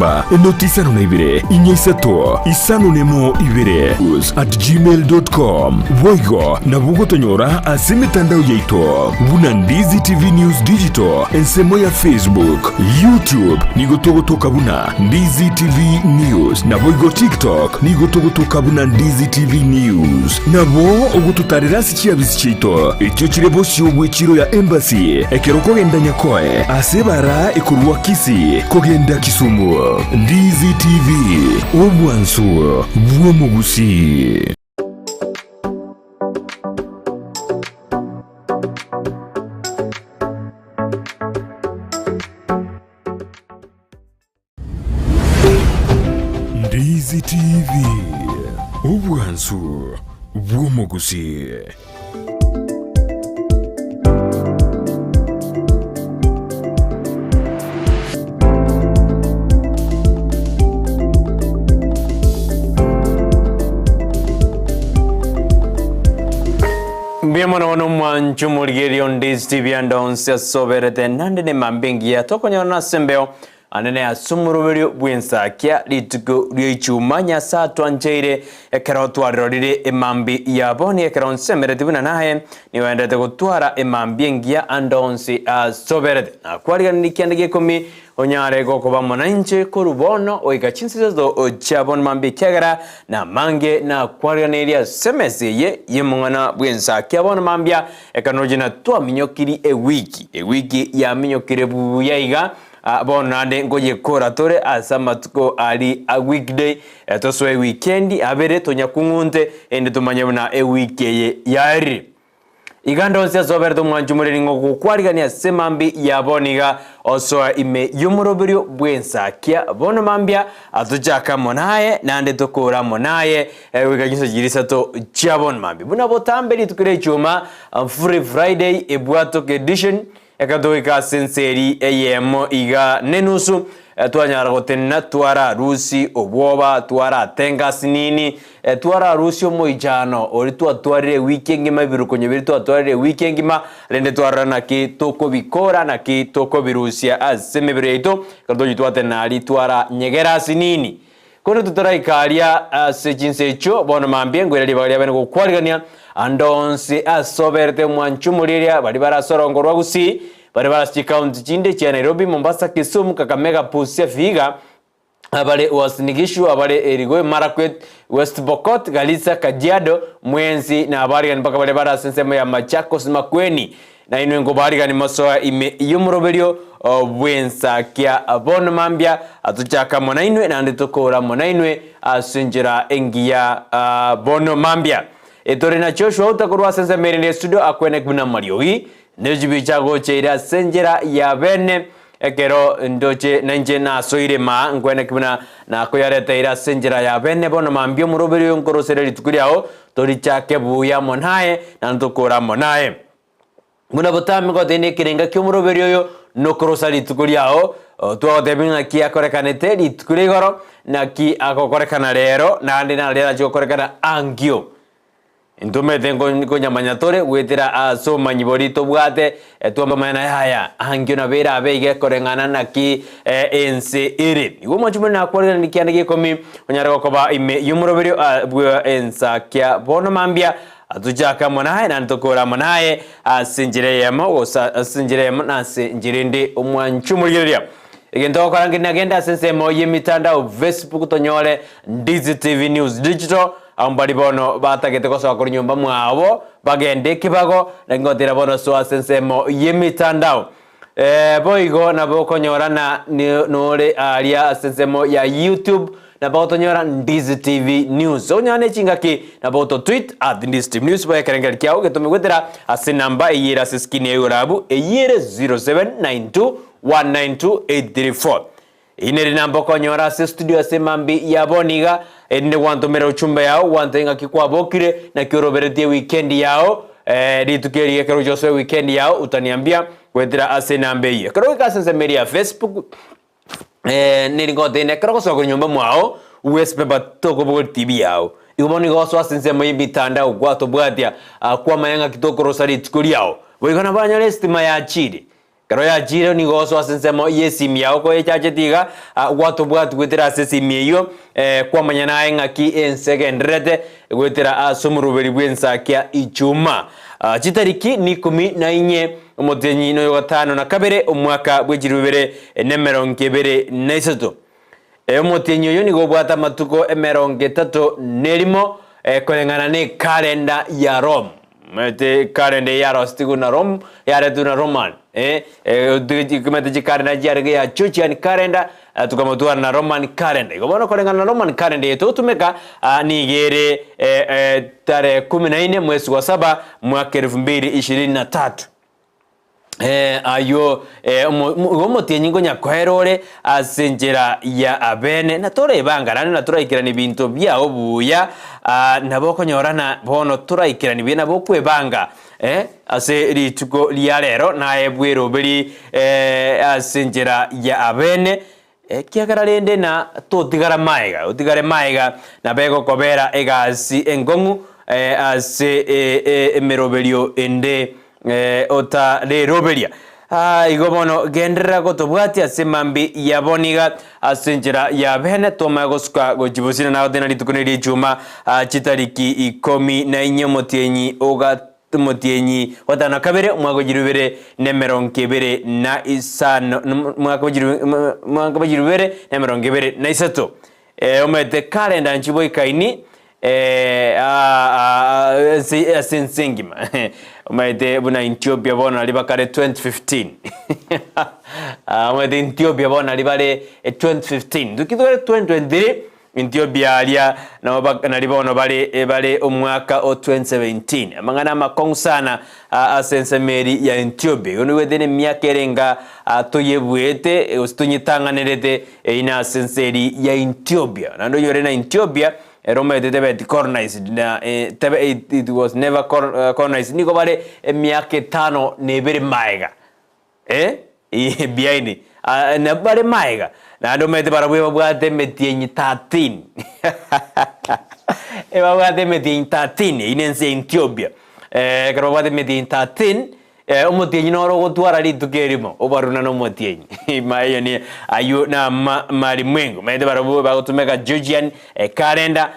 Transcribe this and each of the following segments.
namba enoti isano na ibere, inya isato, isano nemo ibere at gmail dot com. Boigo nabo ogotonyora ase emetandao yaito buna Ndizi TV News Digital ensemo ya Facebook, YouTube nigo togotoka buna Ndizi TV News naboigo TikTok nigo togotoka buna Ndizi TV News. Nabo ogototarera ase chiabisi chiaito echio chire bosio bw'echiro ya Embassy ekero okogenda Nyakoe ase ebara ekorwa Kisii kogenda Kisumu. Ndizi TV, obwansu bw'omogusii. Ndizi TV, obwansu bw'omogusii. Mbuya mono bono omwancho omorigereria onde TV ande onsi ase oberete nande nemambia engiya tokonyorana ase embeo Ande ase omoroberio bw'ensakia rituko ri'Ichuma Nyasae atwancheire, ekero twarirorire emambia ya bono ekero nsemereti buna naye, nigoenderete gotwara emambia engiya ande onsi asoberete. Nakwariganirie kianda gi'ikomi onyare gokoba amo nainche korwa bono goika chinsa isato chia bono mambia ekiagera namange nakwariganirie ase emesa eye y'omong'ana bw'ensakia bono mambia ekero noche natwaminyokiri ewiki, ewiki yaminyokire buya iga. Ah, bono naende nkoyekora tore ase amatuko aria a weekday, eh, tosoe ewikendi abere tonyakung'unte, erinde tomanye buna ewiki eye yaerire. Iga ndonsi ase oberete omwanchi omoreri ng'a ogokwarigania ase mambia ya bono iga osoa ime y'omoroberio bw'ensakia bono mambia atochake amo naye naende tokore amo naye eh, goika chinsa chiria isato chia bono mambia. Buna botambe rituko ria echuma, Free Friday, ebwatoke edition, Ekero togoika ase ense eria eyemo iga nenusu, twanyara gotenena twararusie obwoba, twaratenga asinini, twararusie omoichano oria twatwarire ewiki engima, ebirukonyo biria twatwarire ewiki engima, rende twarora naki tokobikora, naki tokobirusia ase emebere yaito, ekero tochia twatenena aria twaranyegera asinini. Korende totaraika aria ase chinsa echio, bono mambia ngoira ribaga ria bene gokwarigania ande onsi ase oberete omwancho omoriria baria bare ase orongo rwa Gusii, baria bare ase chikaunti chinde chia Nairobi, Mombasa, Kisumu, Kakamega, Busia, Vihiga, abare Uasin Gishu, abare Elgeyo Marakwet, West Pokot, Garissa, Kajiado, mwensi nabarigani mpaka baria bare ase ensemo ya Machakos, Makueni, Na inwe nkobarigani mosoe ime y'omoroberio bw'ensakia. Bono mambia tochake amo nainwe, naende tokoore amo nainwe ase enchera engiya. Bono mambia etore na Joshua Outa korwa ase ensemo erinde estudio akwenek buna amariogi ne chibicha agocheire ase enchera ya bene. Ekero ndoche nainche nasoire maa nkwenek buna nakoyareteire ase enchera ya bene. Bono mambia omoroberio oyo nkorosere rituko riao torichake buya amo naye, naende tokoore amo naye. Buna botambe ngotebi nekerenga ki'omoroberio oyo nokorosa rituko riao, twagotebia ng'aki akorekanete rituko ria igoro, naki agokorekana rero, naende nario arache gokorekana ankio. Ntomanyete nkonyamanya tore goetera ase obomanyi boria tobwate, twamanya na yaya, ankio nabo erabe iga ekoreng'ana naki ense ere. Igo omwanchi omonene nakwareranie kianda gia ikomi, onyare gokoba ime y'omoroberio bwa ensakia bono mambia, Atochake amo naye, naende tokore amo naye ase enchera eyemo, gose ase enchera eyemo na ase enchera ende. Omwanche omorigereria. Egento ogokora nki nagende ase ensemo y'emitandao Facebook tonyore Ndizi TV News Digital, abwo mbari bono batagete gosoa korwa nyomba mwabo bagende ekebago, naki ngotera bono soa ase ensemo y'emitandao. Boigo nabo okonyora na nore aria ase ensemo ya YouTube nabo ogotonyora Ndizi TV News. Onyora ne chingaki nabo oto tweet at Ndizi TV News boya ekerengererio kiao getome goetera ase enamba eyio ere ase screen ya igoro abwo eyio ere 0792 192 834. Eyio nere enamba okonyora ase studio ase mambi ya bono iga erinde gwantomera uchumbe yao gwantebia ng'aki kwabokire naki oroberetie weekend yao eh, rituko eri ekero ocha osoe weekend yao utaniambia goetera ase enamba eyio. Ekero ogoika ase ensemo eria ya Facebook eh, neri ngotebia ekero ogosoa korwa nyomba mwao bwesibeba tokobogoria TV yao. Igo bono igo osoa ase ensemo ya emitandao gwatobwatia kwamanya ng'aki tokorosa rituko riao. Boigo nabo oranyore estima yachire. Ekero yachire nigo osoa ase ensemo y'esimi yao koyechacheti iga, gwatobwati goetera ase esimi eyio, kwamanya naye ng'aki ense egendererete goetera ase omoroberi bw'ensakia ichuma. Chitariki n'ikomi na inye omotienyi noyo gatano na kabere omwaka bw'echilifu ibere nemerongo ebere na isato. Omotienyi oyo nigo obwate amatuko emerongo etato nerimo koreng'ana nekalenda ya Rome. Omanyete ekalenda eye yarositigwe na Rome, yaretirwe na Roman. Omanyete chikalenda chiarenge ya Georgian calendar, tukamotwara na Roman calendar. Igo bono koreng'ana na Roman calendar eye togotumeka nigo ere tarehe kumi na ine mwezi wa saba mwaka elfu mbili ishirini na tatu. Ayio igo omotienyi nkonya koera ore ase enchera ya abene, na torebanga naende na toraikeranie ebinto biao buya, nabo okonyorana bono toraikeranie buya nabo okwebanga ase rituko ria rero naye bweroberi ase enchera ya abene, ekiagera rende na totigara maega, otigare maega nabo egokobera egasi enkong'u ase emeroberio ende otareroberia. Igo bono genderera gotobwatia ase mambia ya bono iga ase enchera ya bene, twamanya gosuka gochia bosio na gotena rituko neria echuma chitariki ikomi na inye omotienyi oga omotienyi gatano na kabere omwaka o chilifu ibere na emerongo ebere na isano omwaka o chilifu omwaka bwa chilifu ibere na emerongo ebere na isato. Omanyete kalenda nchiboikaini ase ase ense engima omanyete buna Ethiopia bono naria bakare 2015 omanyete Ethiopia bono naria bare 2015 ntoki tore 2023 Ethiopia aria nabo bak naria bono bare bare omwaka o 2017 amang'ana amakong'u sana ase ensemo eria ya Ethiopia igo nigo na emiaka ere enga toyebuete gose tonyetang'anerete Eyio nase ense eria ya Ethiopia. Naende oyore na Ethiopia, ere omanyete tebeti colonized na tebe it, it was never colonized. Nigo bare emiaka etano na ebere maega. Eh, behind. Ah, na bare maega. Naende omanyete barabwo ebabwate emetienyi 13. Ebabwate emetienyi 13, eyio nense ya Ethiopia. Eh, ekero babwate emetienyi 13, Omotienyi noro ogotwara rituko erimo, obaruna nomotienyi. Ayio ni ayio nama marimwengu. Maete barabwo bagotumeka Georgian calendar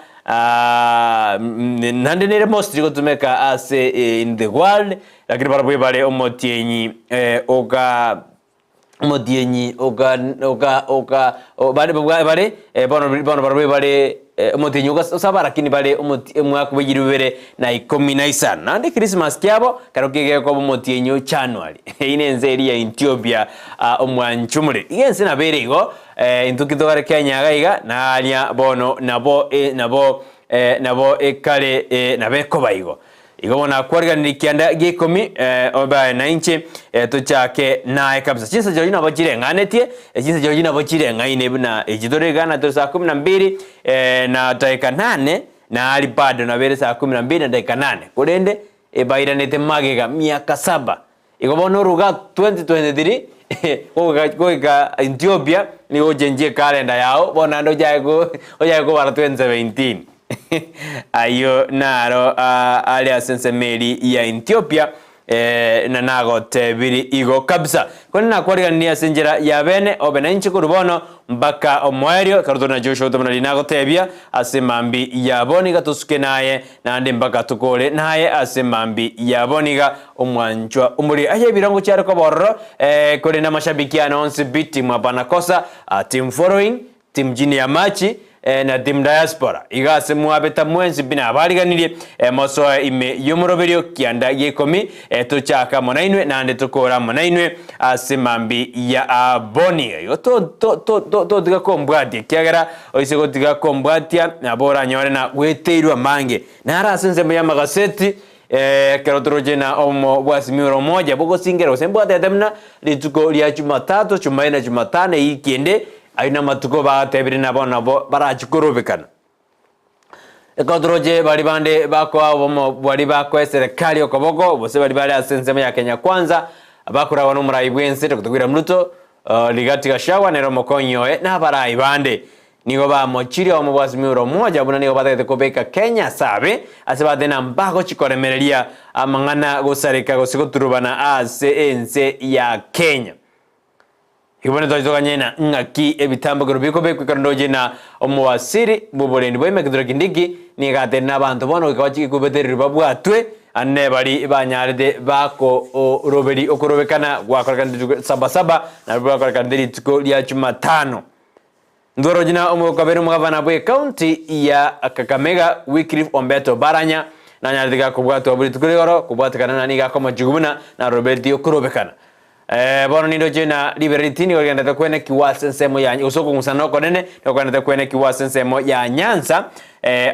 naende nere mostly gotumeka ase in the world, lakini barabwo bare omotienyi oga omotienyi oga oga oga bare bare bono bono barabwo bare omotienyi oga osaba lakini bare omoti omwaka bwa ebiru bibere na ikomi na isano. Naende Christmas kiabo kero kegekoba omotienyi o January. Eyio nense eria ya Ethiopia omwanchumure. Iga ense nabo ere igo intwe ki togare Kenya iga iga naria bono nabo nabo nabo ekare nabo ekoba igo. Igo bono nakwariganirie kianda gia ikomi, obe aye na inche, tochake naye kabisa. Chinsa chirochio nabo chireng'anetie, chinsa chirochio nabo chireng'aine buna echi tore iga na tore saa kumi na mbili na dakika nane, na aria bado nabo ere saa kumi na mbili na dakika nane, korende ebairanete magega miaka saba. Igo bono oruga 2023 goika goika Ethiopia nigo ochenchie ekalenda yao bono naende ochake ko ochake kobara 2017 ayio naro are ase ensemo eria ya Ethiopia na nagotebiri igo kabisa. Korende nakwariganirie ase enchera ya bene obe nainche korwa bono mpaka omoerio, ekero tore na Joshua otobe naria nagotebia ase mambia ya bono iga tosuke naye Naende mpaka tokore naye ase mambia yabo niga omwanchwa omoriri. Aye ebirongo chiare koba ororo eh, korende amashabiki ane onsi bi team hapana kosa, ah, team following, team chini ya machi eh, na team diaspora. Iga ase mwabeta mwensi pi nabariganirie eh, mosoe ime y'omoroberio kianda gia ikomi eh, tochake amo nainwe naende tokore amo nainwe ase mambia ya aboni. Igo to, to, to, to, totiga kombwatia ekiagera Oise gotiga kombwatia, nabo oranyore na gweteirwe amange. Naro ase ensemo y'amagaseti, ekero toroche na obomo bwa Azimio la Umoja bogosingera gose mbwatete buna rituko ria Jumatatu, Jumanne na Jumatano ewiki ende, ayio namatuko bagatebire nabo nabo barachie korobekana. Ekero toroche baria bande bakoa obomo baria bakoa eserekari okoboko, gose baria bare ase ensemo ya Kenya Kwanza, bakoragwa nomorai bw'ense Doctor William Ruto, Rigathi Gachagua nere omokonyi oye, na abarai bande. Nigo bamochirie omobwasi miura omoja buna nigo batagete kobeka Kenya ase abe, ase batebe na mbagochi koremereria amang'ana gosareka gose goturubana ase ense ya Kenya. Igo bono toche toganye na ng'aki ebitambokero bikobekwa ekero ndoche na omowasiri bw'oborendi bwa Kithure Kindiki nigo atebire na abanto bono goika bachike kobetererwa babwatwe ande bari banyarete bakoroberi okorobekana gwakorekanete rituko Sabasaba nario gwakorekanete rituko ria Jumatano. Ntoroche na omokabere omogavana bw'ecounty ya Kakamega Wycliffe Ombeto Oparanya nanyarete gakobwatwa buna rituko rigoro kobwatekana na nigo akomochigwa buna naroberetie okorobekana. Bono nindoche na ribera ritindi nigo rigenderete kwenekigwa ase ensemo ya gose okong'usana okonene nigo kogendete kwenekigwa ase ensemo ya Nyanza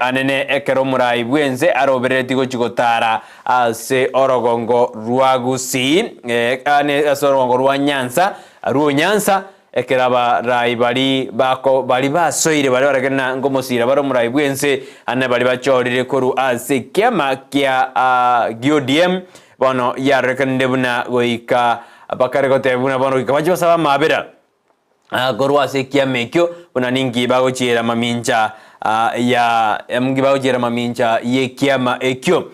anene ekero omorai bw'ense arobereretie gochia gotara ase orogongo rwa Gusii ane ase orogongo rwa Nyanza arwo Nyanza Ekero abarai baria bako baria basoire baria barakire na nkomosiira bare omorai bw'ense, ane baria bachorire korwa ase ekiama kia gi'ODM, bono yarorekanire buna goika bakare goteba buna bono goika bachie basabe amaabera korwa ase ekiama ekio, buna ninki bagochiera mamincha ya ninki bagochiera mamincha y'ekiama ekio.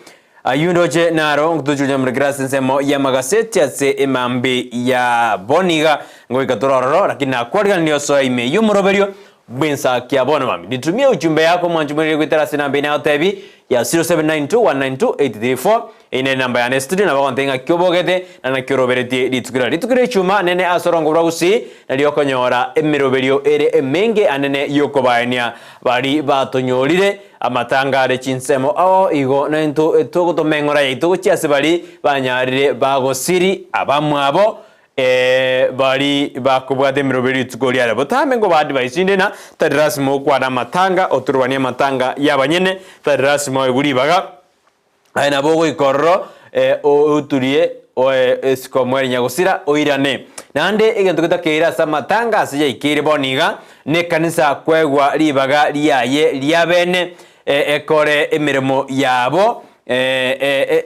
Ayio ndoche naro ntochunyamurekera ase ensemo y'amagaseti ase emambi ya bono iga, ngoika tore ororo, lakini nakwariganirie osoe ime y'omoroberio bw'ensakia bono mambia. Nitumie ujumbe yako mwanche moirire goetera ase enamba eye nagotebi ya 0792192834 eye nere enamba yane studio nabo ogontebia ng'aki obogete na naki oroberetie rituko riria. Rituko ria echuma nene ase orongo rwa Gusii nario okonyora emeroberio ere emenge anene y'okobaenia baria batonyorire Amatanga are chinsemo ao igo naintwe togotoma eng'ora yaito gochia ase baria banyarire bagosiri abamwabo, ee, baria bakobwata emeroberi rituko riare botambe nkoba advice inde na tari lasima okwane amatanga oturubanie amatanga y'abanyene tari lasima oegwe ribaga Aye nabo ogoika ororo, oturie oe esiko mweri nyagosira oirane. Naende egento getakeire ase amatanga ase yaikeire bono iga, nekanisa kwegwa ribaga riaye riabene ekore emeremo yabo,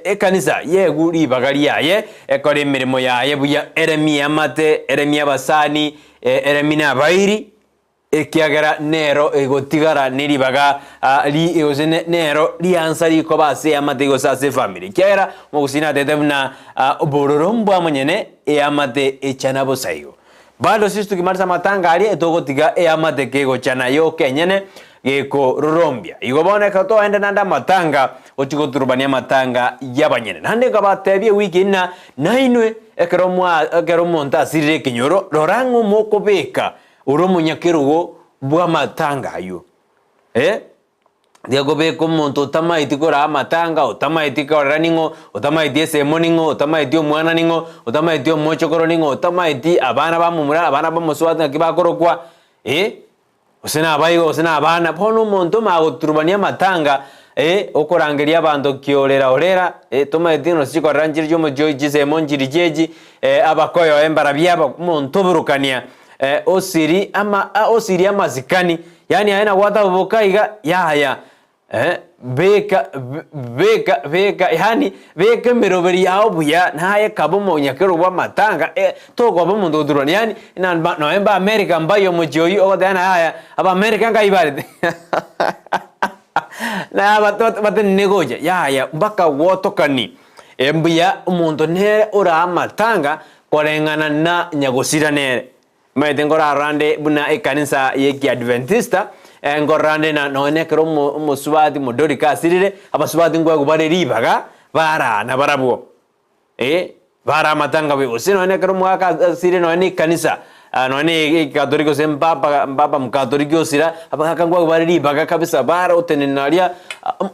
ekanisa yegwe ribaga riaye ekore emeremo yaye buya, eremie amate, eremie abasani, eremie nabairi. Ekiagera nero egotigara neribaga ri gose nero riansa rikoba ase eamate gose ase efamiri. Ekiagera omogusii natete buna obororo mbwa monyene eamate echana bosa igo. Bado sisi tukimaliza amatanga aria etogotiga eamate kegochana yoka enyene gekororombia. Igo bono ekero toende naende amatanga gochia goturubania amatanga y'abanyene. Naende nkabatebia ewiki eyio ng'a nainwe ekero mwa ekero omonto asirire ekenyoro rora ng'a omokobeka Ore omonyakerogo bw'amatanga ayio. Eh, tiga kobeka omonto otamaeti koraa amatanga, otamaeti korera ning'o, otamaeti esemo ning'o, otamaeti omwana ning'o, otamaeti omochokoro ning'o, otamaeti abana ba momura, abana ba mosubati naki bakorokwa, eh, gose na abaigo gose na abana, bono omonto omanye goturubania amatanga, eh, okorangeria abanto kiorera orera, eh, tomaeti ng'a gose chikorera nchire chia omochie oyo chisemo nchiri chiechi, abakoyoe mbarabio aba, omonto oborokania. Osiri ama osiri amasikani, yaani aye nagwataboboka iga yaya beka beka beka yaani beka emeroberi yao buya naye kaba omonyakero bw'amatanga tokoba omonto ogoturwana yaani nonye mba America mbaye omochie oyio ogoteba ng'a yaya Abamerika nkai barete na batenene gocha yaya mpaka gwotokani mbuya omonto nere ore amatanga Koreng'ana na nyagosira nere. Omanyete nkorarora nde buna ekanisa y'Ekiadventista, nkorora nde na nonya ekero omo omosubati Modorika asirire, abasubati nkoegwa bare ribaga, baraa nabarabwo, eh, baraa amatanga buya, gose nonya ekero omogaka asirire nonya na ekanisa, nonya na ekatoliki gose mpapa mpapa mokatoliki osira, abagaka nkoegwa bare ribaga kabisa bara otenena aria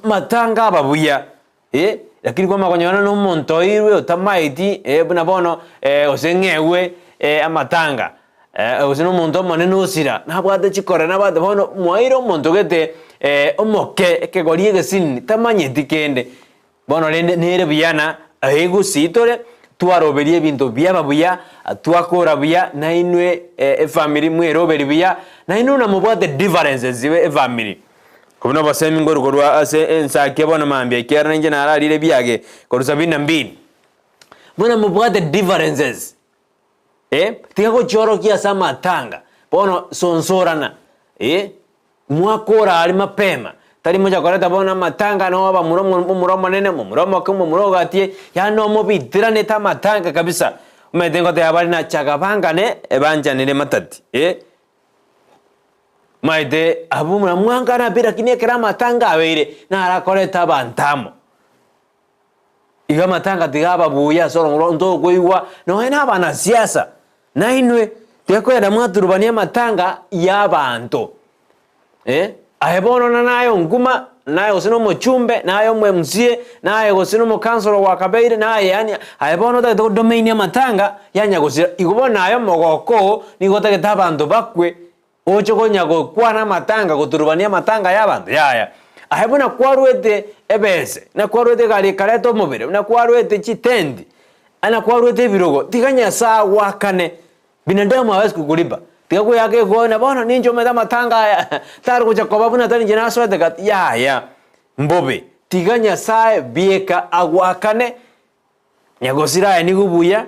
amatanga aba buya. Eh, lakini kwamanya konyora na omonto oirwe otamaeti, eh, buna bono eh, gose ng'egwe eh, amatanga eh, gose na omonto omonene osira, nabwate chikora nabwate bono mwaire omonto gete omoke ekegori egesinini tamanyeti kende. Bono rende nere buya na egusii tore twaroberia ebinto biaba buya, twakora buya, nainwe efamiri mweroberi buya, nainwe namobwate differences efamiri. Buna obosemi nkorwa korwa ase ensaki bono mambia, ekiagera nainche nararire ebiage korwa sabini na mbili. Buna mobwate differences, eh, tiga gochiorokia ase amatanga, bono sonsorana, eh. Mwakora aria mapema, tari mocha koreta bono amatanga noo abamura omomura omonene, omomura omoke, omomura ogatie, yaani omobitiranete amatanga kabisa. Omanyete ngoteba bare na chaga bangane ebanchanire matati eh. Omanyete abwo muna mwangana pi lakini ekero amatanga abeire naro akoreta abanto amo. Iga amatanga tiga ababuya ase orong'o rwa ntokoigwa nonya na abanasiasa nainwe tiga kogenda mwaturubania amatanga ya abanto eh, aye bono na naye onkuma, naye gose na omochumbe, naye omo MCA, naye gose na omokansoro gwakabeire, naye yaani aye bono otagete godomeinia amatanga ya nyagosira, igo bono aye omogoko oo nigo otagete abanto bakwe. Oche konya gokwana amatanga, goturubania amatanga y'abanto? Yaya. Aye buna kwarwete ebese, na kwarwete egari ekareta omobere, buna kwarwete chitenti, na kwarwete ebirogo, tiga Nyasae agoakane. Binadamu hawezi kukulipa. Tiga koyaka egona, bono ninche omanyete amatanga aya tari gocha koba buna tari inche nasoete gati. Yaya. Mbobe. Tiga Nyasae bieka agoakane. Nyagosira aye nigo buya,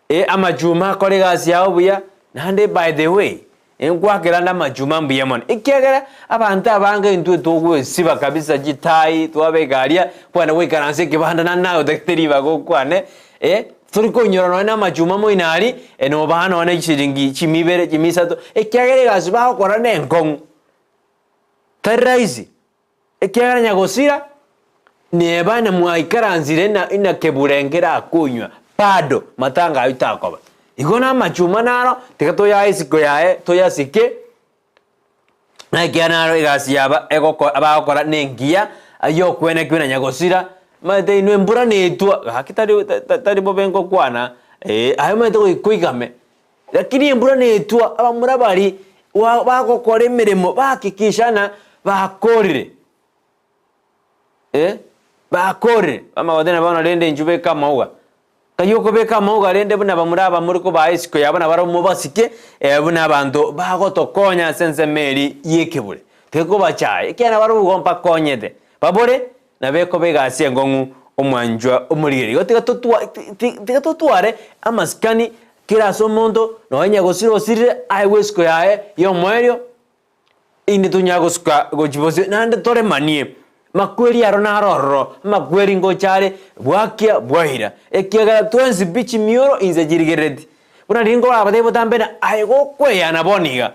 eh, amachuma akore egasi yao buya, naende by the way, nkwakera nde amachuma mbuya mono, ekiagera abanto abange intwe togwesiba kabisa chitai twabeka aria, kwane goikaransa ekebanda naende naye otagete ribaga okwane, eh, tori koinyora nonye na amachuma moino aria, nobaa nonye chisiringi chimia ibere, chimia isato, ekiagera egasi bagokora na enkong'u, tari rahisi. Ekiagera nyagosira neba namwaikaransire na inakebure nkerakonywa bado matanga ayio takoba. Igo namachuma naro tiga toyae isiko yaye toyasike, na ekiagera naro egasi yaba egoko abagokora nengiya ayokwenekigwa na nyagosira, omanyete inwe embura netwa gaki tari tari bobe ngokwana eh, aye omanyete goika oigame. Lakini embura netwa, abamura baria bagokora emeremo bahakikisha ng'a bakorire, eh, bakorire. Bamanya goteba bono rende inchuo beka amauga. Kayio okobeka amauga rende buna bamura aba more kobaa esiko yabo nabarabwo mobasike buna abanto bagotokonya ase ensemo eria y'ekebure. Tikobachaya, ekiagera nabarabwo igo mbakonyete. Babore, Nabo ekoba egasi enkong'u omwanchwa omorigereria. Igo tiga totwa tiga totware amasikani kera ase omonto, nonya nyagosira osirire aegwe esiko yaye y'omoerio, inde tonyare gosuka gochia bosio naende toremanie. Makweri aro naro ororo, amakweri ngocha are bwakia bwaira, ekiagera twensi pi chimioro inse chirigerereti. Buna riria nkorabatebie botambe na aye gokweyana bono iga.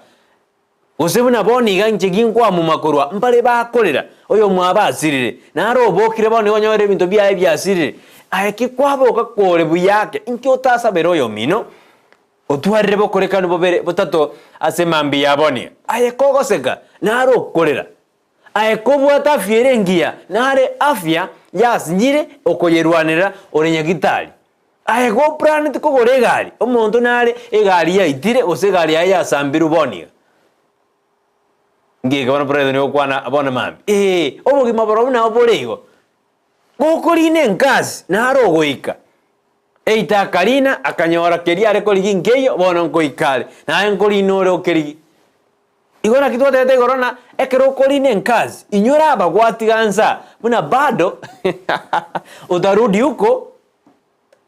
Gose buna bono iga inche ginkwamuma korwa mbare bakorera, oyomwabo asirire, naro obokire bono iga onyore ebinto biaye biasirire. Aye ki kwaboka kore buya ake, inki otasabere oyomino? Otwarire bokorekanu bobere botato ase mambia ya bono iga. Aye kogoseka, naro okorera. Aye kobwate afya ere engiya, nare afya yasinyire okoyerwanerera ore nyagitari. Aye goplaneti kogora egari, omonto nare egari yaitire gose egari yaye yasambirwe bono iga. Ngiika bono president gokwana bono mambia, ee obogima borobwo nabo bore igo. Gokorina enkasi naro ogoika, eita akarina akanyora keria are korigia nkeiyo bono nkoika are, naye nkorina ore okerigie. Igo naki twatebete igoro ng'a ekero okorina enkasi, inyora aba gwatiga nsa buna bado utarudi huko,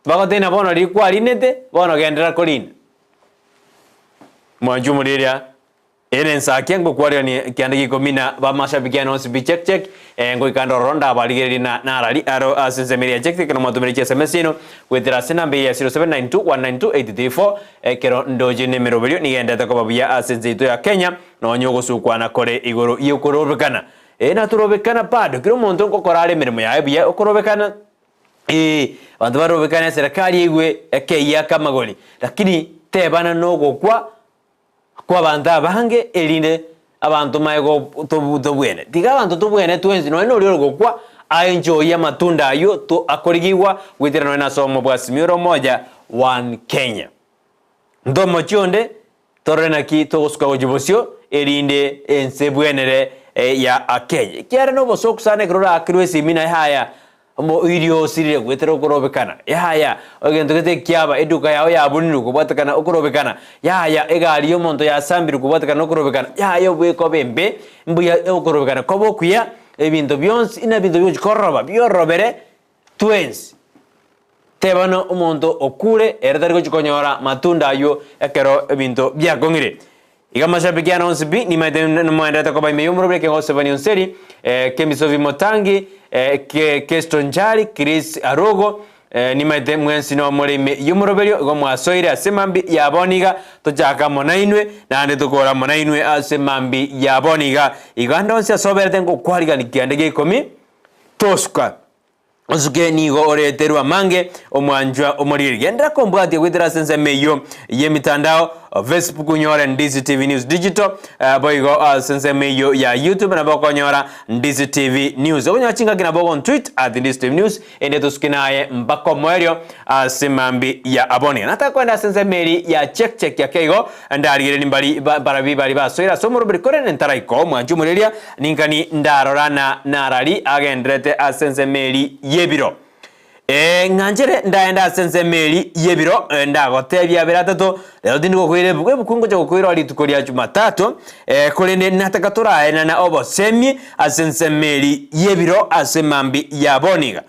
bagotebia bono riria kwarinete, bono genderera korina. Mwanche omorigereria, ere ensakia ngokwarerania ekianda gia ikomi na bamashabiki ane onsi pi check check, eh, ngoika nde ororo ndabarigererie na narari aro ase ensemo eria ya check check ekero mwatomire chi sms chiaino goetera ase enamba eye ya 0792 192 834. Ekero ndoche nemeroberio nigendete koba buya ase ense yaito ya Kenya, nonya ogosukwana kore igoro y'okorobekana. Ee, natorobekana bado, kera omonto nkokora are emeremo yaye buya okorobekana, ee, abanto barobekane eserekari eigwe ekeyia amagori, lakini tebana nogokwa kw'abanto abange erinde abanto mae go tobu tobwene. Tiga abanto tobwene twensi nonya noria ore gokwa aenjoyie amatunda ayio to akorigigwa goetera nonya nase obomo bwa Azimio la Umoja One Kenya. Ntomochie onde torore naki togosuka gochia bosio erinde ense ebwenere ya Kenya. Ekiagera nobosoku sana ekero oraakirwe esimi naye haya Omoiri osirire goetera okorobekana, yaya, egento gete ekiaba, eduka yao yabunirwe kobwatekana okorobekana, yaya, egari y'omonto yasambirwe kobwatekana nokorobekana, yaya, obweko b'embe mbuya okorobekana kobe okuya, ebinto bionsi ina ebinto biochi kororoba biorobere twensi. Teba ng'a omonto okure ere tari gochi konyora matunda ayio ekero ebinto biakong'ire. Iga amashabiki ane onsi pi, nimaete nomoenderete koba ime y'omorobio ekegogo Stefani Onseri, Kemisovi Motangi, Kesto Njari, Chris Arogo, nimaete mwensi nomore ime y'omoroberio, igo mwasoire ase mambi ya bono iga, tochake amo nainwe, naende tokore amo nainwe ase mambi ya bono iga. Igo ande onsi ase oberete ngokwarigani kianda gia ikomi, tosuka. Osuke nigo oreterwe amange, omwanchwa omoriri. Genderera kombwatia goetera ase ensemo eyio y'emitandao, Facebook onyore Ndizi TV News Digital, eh, boigo ase ensemo eyio ya YouTube nabo okonyora Ndizi TV News. Okonyora chingaki nabo ogontweet at Ndizi TV News, ende tosuke naye mpaka omoerio ase mambi ya abone. Nataka koenda ase ensemo eri ya check check ake igo, ndarigererie mbari barabi bari basoire ase omoroberi korende ntaraika omwanchwa omoreria Ninkani ndarora na narari agenderete ase ensemo eri y'ebiro. Ee, ng'anchere ndaende ase ensemo eri y'ebiro, eh, ndagotebia abere atato, rero tindi gokoira ebuku, ebuku ngocha gokoira rituko ria Jumatatu, eh, korende nataka toraenana obosemi ase ensemo eri y'ebiro ase mambi ya bono iga.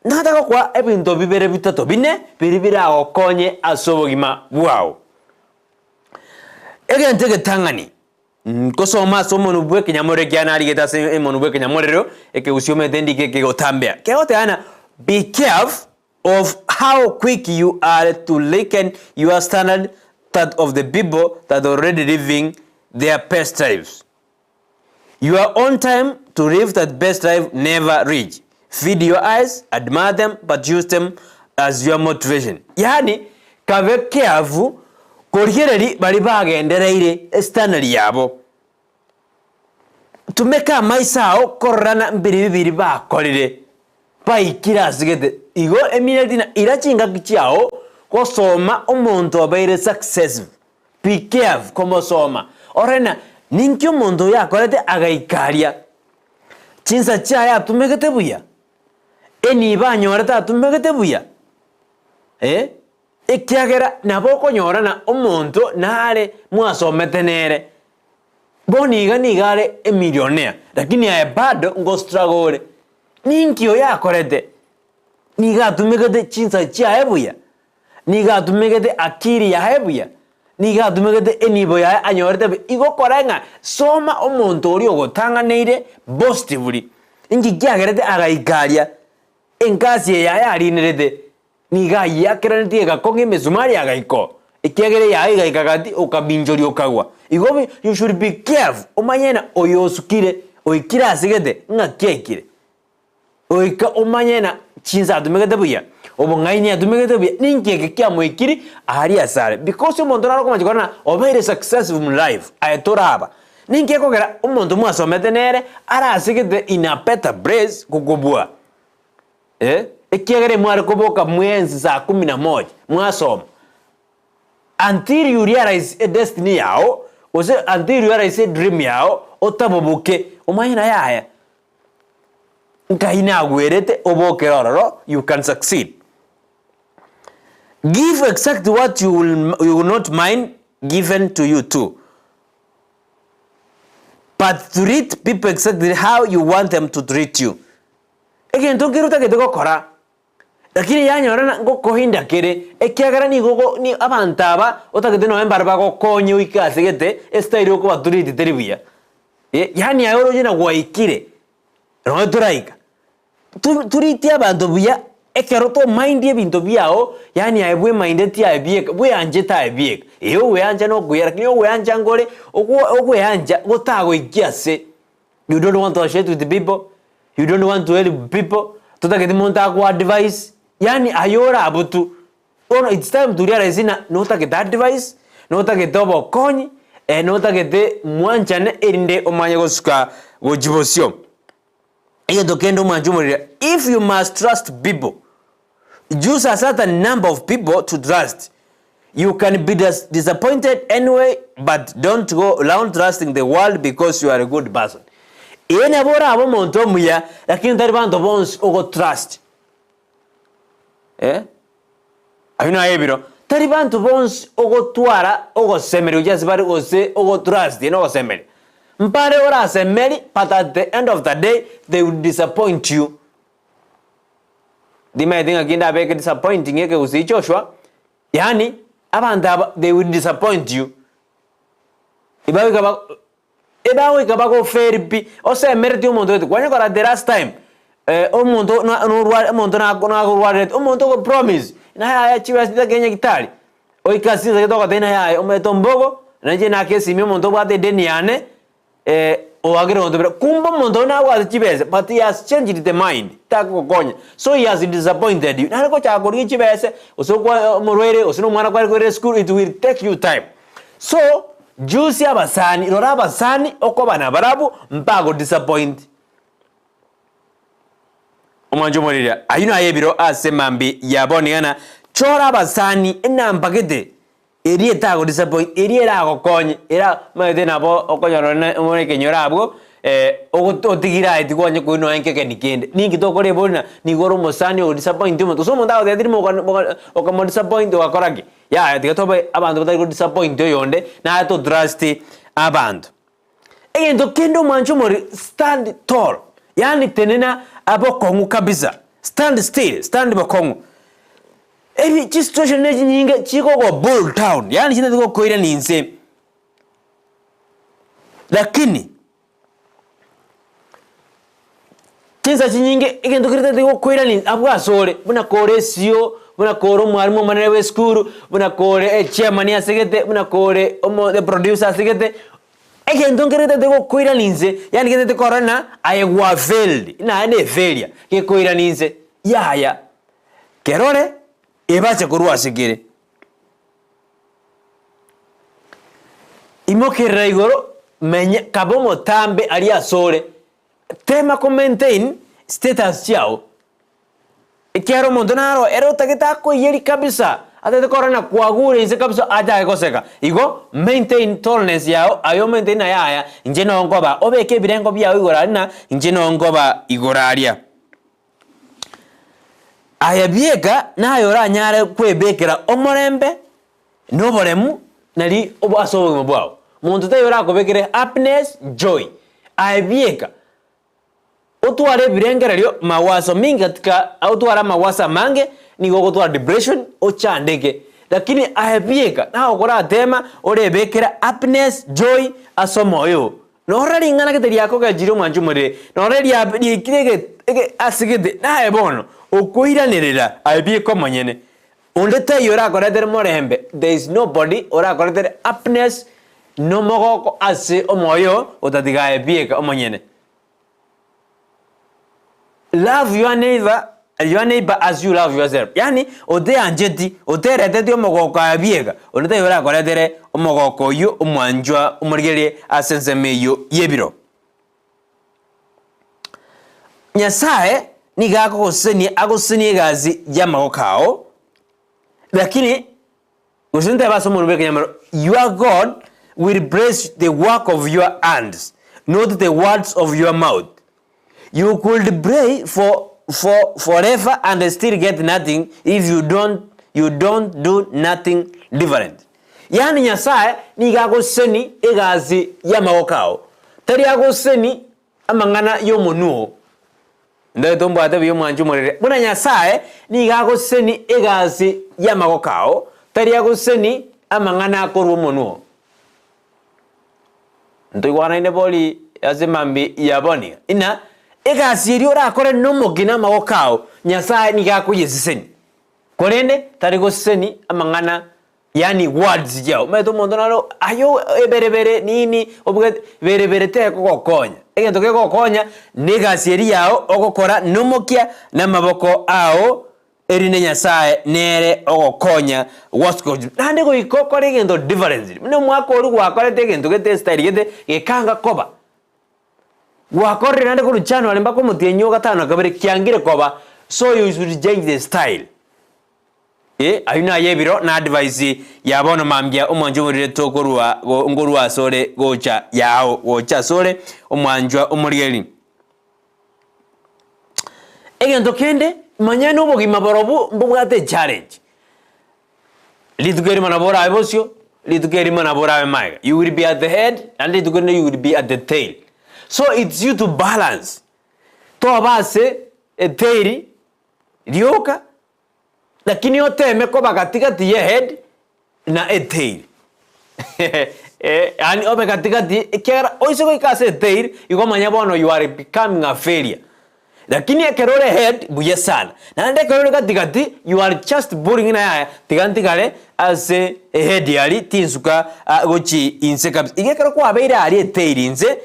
Nataka gokoa ebinto bibere bitato bine biria biragokonye ase obogima bwao. Egento egetang'ani, Nkosoma ase omonwa bw'ekenyamorero ekiagera narigete ase omonwa bw'ekenyamorero ekegusii omanyete ndike kegotambea. Kegoteba ng'a be careful of how quick you are to liken your standard that of the people that already living their best lives. Your own time to live that best life never reach. Feed your eyes, admire them, but use them as your motivation. Yaani kabe careful korigereria baria bagendereire estandard yabo. Tumeka amaiso ao kororana mbiribi biria bakorire baikire ase gete. Igo emineti na ira chingaki chiao gosoma omonto obeire successful. Be careful komosoma orore na ninki omonto oyo akorete agaika aria. Chinsa chiaye atumegete buya? Enibo anyorete atumegete buya? Eh, ekiagera nabo okonyora na omonto nare mwasomete nere, bono iga nigo are emillionaire, lakini aye bado ngo struggle ore. Ninki oyo akorete? Nigo atumegete chinsa chiaye buya? Nigo atumegete akili yaye buya? Nigo atumegete enibo yaye anyorete buya? Igo kore ng'a soma omonto oria ogotang'aneire positively, inki kiagerete agaika aria, engasi eye yaye arinerete, nigo ayiakeranetie egakong'a emesumari agaika oo, ekiagera eyaye egaika gati okaminchoria okagwa. Igo you should be careful omanye ng'a oyo osukire, oikire ase gete, ng'aki aikire. Goika omanye na chinsa atumegete buya, obong'aini atumegete buya, ninki eke kiamoikiri aria asare. Because omonto naro okomacha korora ng'a obeire successful in life, aye toraba. Ninki ekogera omonto mwasomete nere arasegete in a better place gokobua eh, ekiagera mware koboka mwensi saa kumi na moja mwasoma until you realize e destiny yao gose until you realize e dream yao otaboboke omanye na yaya. Nkai nagwerete obokere ororo, you can succeed. Give exactly what you will, you will not mind given to you too. But treat people exactly how you want them to treat you. Egento nkere otagete gokora, lakini yanyora na ngokohinda kere, ekiagera nigo ogo ni abanto aba otagete nonye mbare bagokonye oike ase gete, estyle okobatreat teri buya. Yaani aye oroche na gwaikire, nonya toraika, to toritie abanto buya ekero tomaindi ebinto biago, yaani aye bwemaindeti aye bieka, bweanchete aye bieka. Ee ogweancha na okuya lakini ogweancha nkore, okwo ogweancha gotagoikia ase, you don't want to associate with people, you don't want to help people, totageti monto akoa advice, yaani aye ore abwo tu. Bono it's time to realize ng'a notagete advice, notagete obokonyi, notagete mwanchane erinde omanye gosuka gochia bosio. Egento kende omwanche omorire, if you must trust people, use a certain number of people to trust. You can be disappointed anyway but don't go round trusting the world because you are a good person. Ee nabo orabe omonto omuya lakini tari banto bonsi ogotrust. Eh, ayio naye ebiro. Tari banto bonsi ogotwara ogosemeria gochia ase bare gose ogotrust na ogosemeria. Mbare orasemeri but at the end of the day they will disappoint you. Ndimaeti ng'aki ndabeke disappointing ekegusii Joshua, yaani abanto aba they will disappoint you. Ebagoika ba ebagoika bagoferi pi, osemeretie omonto gete, kwanya kora the last time omonto na norware omonto nako nakorwarerete, omonto ogo promise, naye yaya chibesa chitageka nyagetari, oike ase chinsa togotebia naye yaya omanyete ombogo, nainche nake esimi omonto obwate edeni yane. Oagire gontobera, kumbe omonto oyio nabwate chibesa but he has changed the mind, takogokonya, so he has disappointed you. Nare gochaka korigia chibesa, gose okwa omorwaire, gose na omwana kware koira esukuru, it will take you time. So, jusia abasani, rora abasani okoba nabarabwo, mbago disappoint. Omwancho omoriri, ayio naye ebiro ase mambia ya bono igana, chora abasani enamba gete. Eria etago disappoint, eria eragokonye, era omanyete nabo okonyora one more ekenyoro abwo ogo otigire aye tikwanya koigwa nonya nkegeni kende. Ninki tokora ebori na nigo ore omosani ogo disappoint omonto, gose omonto agotebi rimo oka oka okamo disappoint ogakora ki? Yaya tiga tobe abanto batari go disappoint oyonde, naye to trust abanto. Egento kende omwanche omoriri, stand tall, yaani tenena bokong'u kabisa, stand still, stand bokong'u. Ebi chisituation ne chinyinge chigogo pull down, yaani chintete gokoirania inse, lakini chinsa chinyinge egento keria tete gokoirania abwo asore, buna kore esio, buna kore omwalimu omonene bwa esukuru, buna kore echairman asegete, buna kore omo eproducer asegete, egento nkere getete gokoirania inse, yaani getete korora ng'a aye gwa failed, naye ne efailure, gekoirania inse, yaya. Kerore, ebache korwa ase kere. Imokerera igoro, menya, kabe omotambe aria asore, tema ko maintain status chiao, ekiagera omonto naro ere otagete akoiyeria kabisa, atagete korora ng'a kwagure inse kabisa achake goseka. Igo maintain tallness yao, aye o maintain na yaya, inche nonkoba, obeke ebirengo biao igoro aria na inche nonkoba igoro aria. Aye bieka naye oranyare kwebekera omorembe na oboremu nari ase obogima bwao. Monto taiyo orakobekere happiness, joy. Aye bieka otware ebirengererio mawaso mingi katika otware amawaso amange nigo ogotwara depression ochandeke. Lakini aye bieka naye okoratema orebekere happiness, joy ase omoyo oo. Norora ring'ana gete riakogechirie omwancho omorere, norora ria riaikire ege ege ase gete, naye bono okoiranerera aye bieka omonyene. Onde taiyo orakoretere morembe, there is nobody orakoretere happiness na omogoko ase omoyo oo otatiga aye bieka omonyene. Love your neighbour your neighbour as you love yourself, yaani oteancheti, otereteti omogoko aye bieka, onde taiyo orakoretere omogoko oyio omwanchwa omorigererie ase ensemo eyio y'ebiro. Nyasaye nigo akogosesenia agosesenie egasi y'amagoko ao, lakini Gose ntebe ase omonwa bw'ekenyamero, Your God will bless the work of your hands, not the words of your mouth. You could pray for for forever and still get nothing if you don't you don't do nothing different. Yaani Nyasae nigo agoseseni egasi y'amagoko ao, tari agoseseni amang'ana y'omonwa oo. Ndoete ombwate buya omwanche omorere, buna Nyasae nigo agoseseni egasi y'amagoko ao, tari agoseseni amang'ana akorwa omonwa oo. Ntoigwanaine bori ase mambia ya bono iga, ng'a egasi eria orakore nomokia na amagoko ao, Nyasae nigo akoyeseseni, korende tari goseseni amang'ana Yaani words chiao, omanyete omonto naro aye eberebere nini obwate berebere tekogokonya, egento kegokonya na egasi eria yao ogokora nomokia na amaboko ao erinde Nyasaye nere ogokonya gwasiko naende goika okore egento differently, buna omwaka oria gwakorete egento gete estyle gete gekanga koba, gwakorire naende korwa January mpaka omotienyi o gatano na kabere kiangire koba, so you should change the style. Ee, ayio naye ebiro na advice ya bono mambia omwanchwa omorire tokorua go nkorua asore gocha yao gocha asore omwanchwa omorigeri. Egento kende manya na obogima borobwo mbobwate echallenge. Rituko erimo nabo orabe bosio, rituko erimo nabo orabe magega. You will be at the head naende rituko rinde you will be at the tail. So it's you to balance. Toba ase etail rioka Lakini oteme koba gati gati ye head na etail. Yaani obe gati gati ekiagera oise goika ase etail igo omanye bono you are becoming a failure. Lakini ekero ore head buya sana, naende ekero ore gati gati you are just boring ng'a yaya tiga ntigare ase ehead aria tinsuka gochia inse kabisa. Igo ekero kwabeire aria etail inse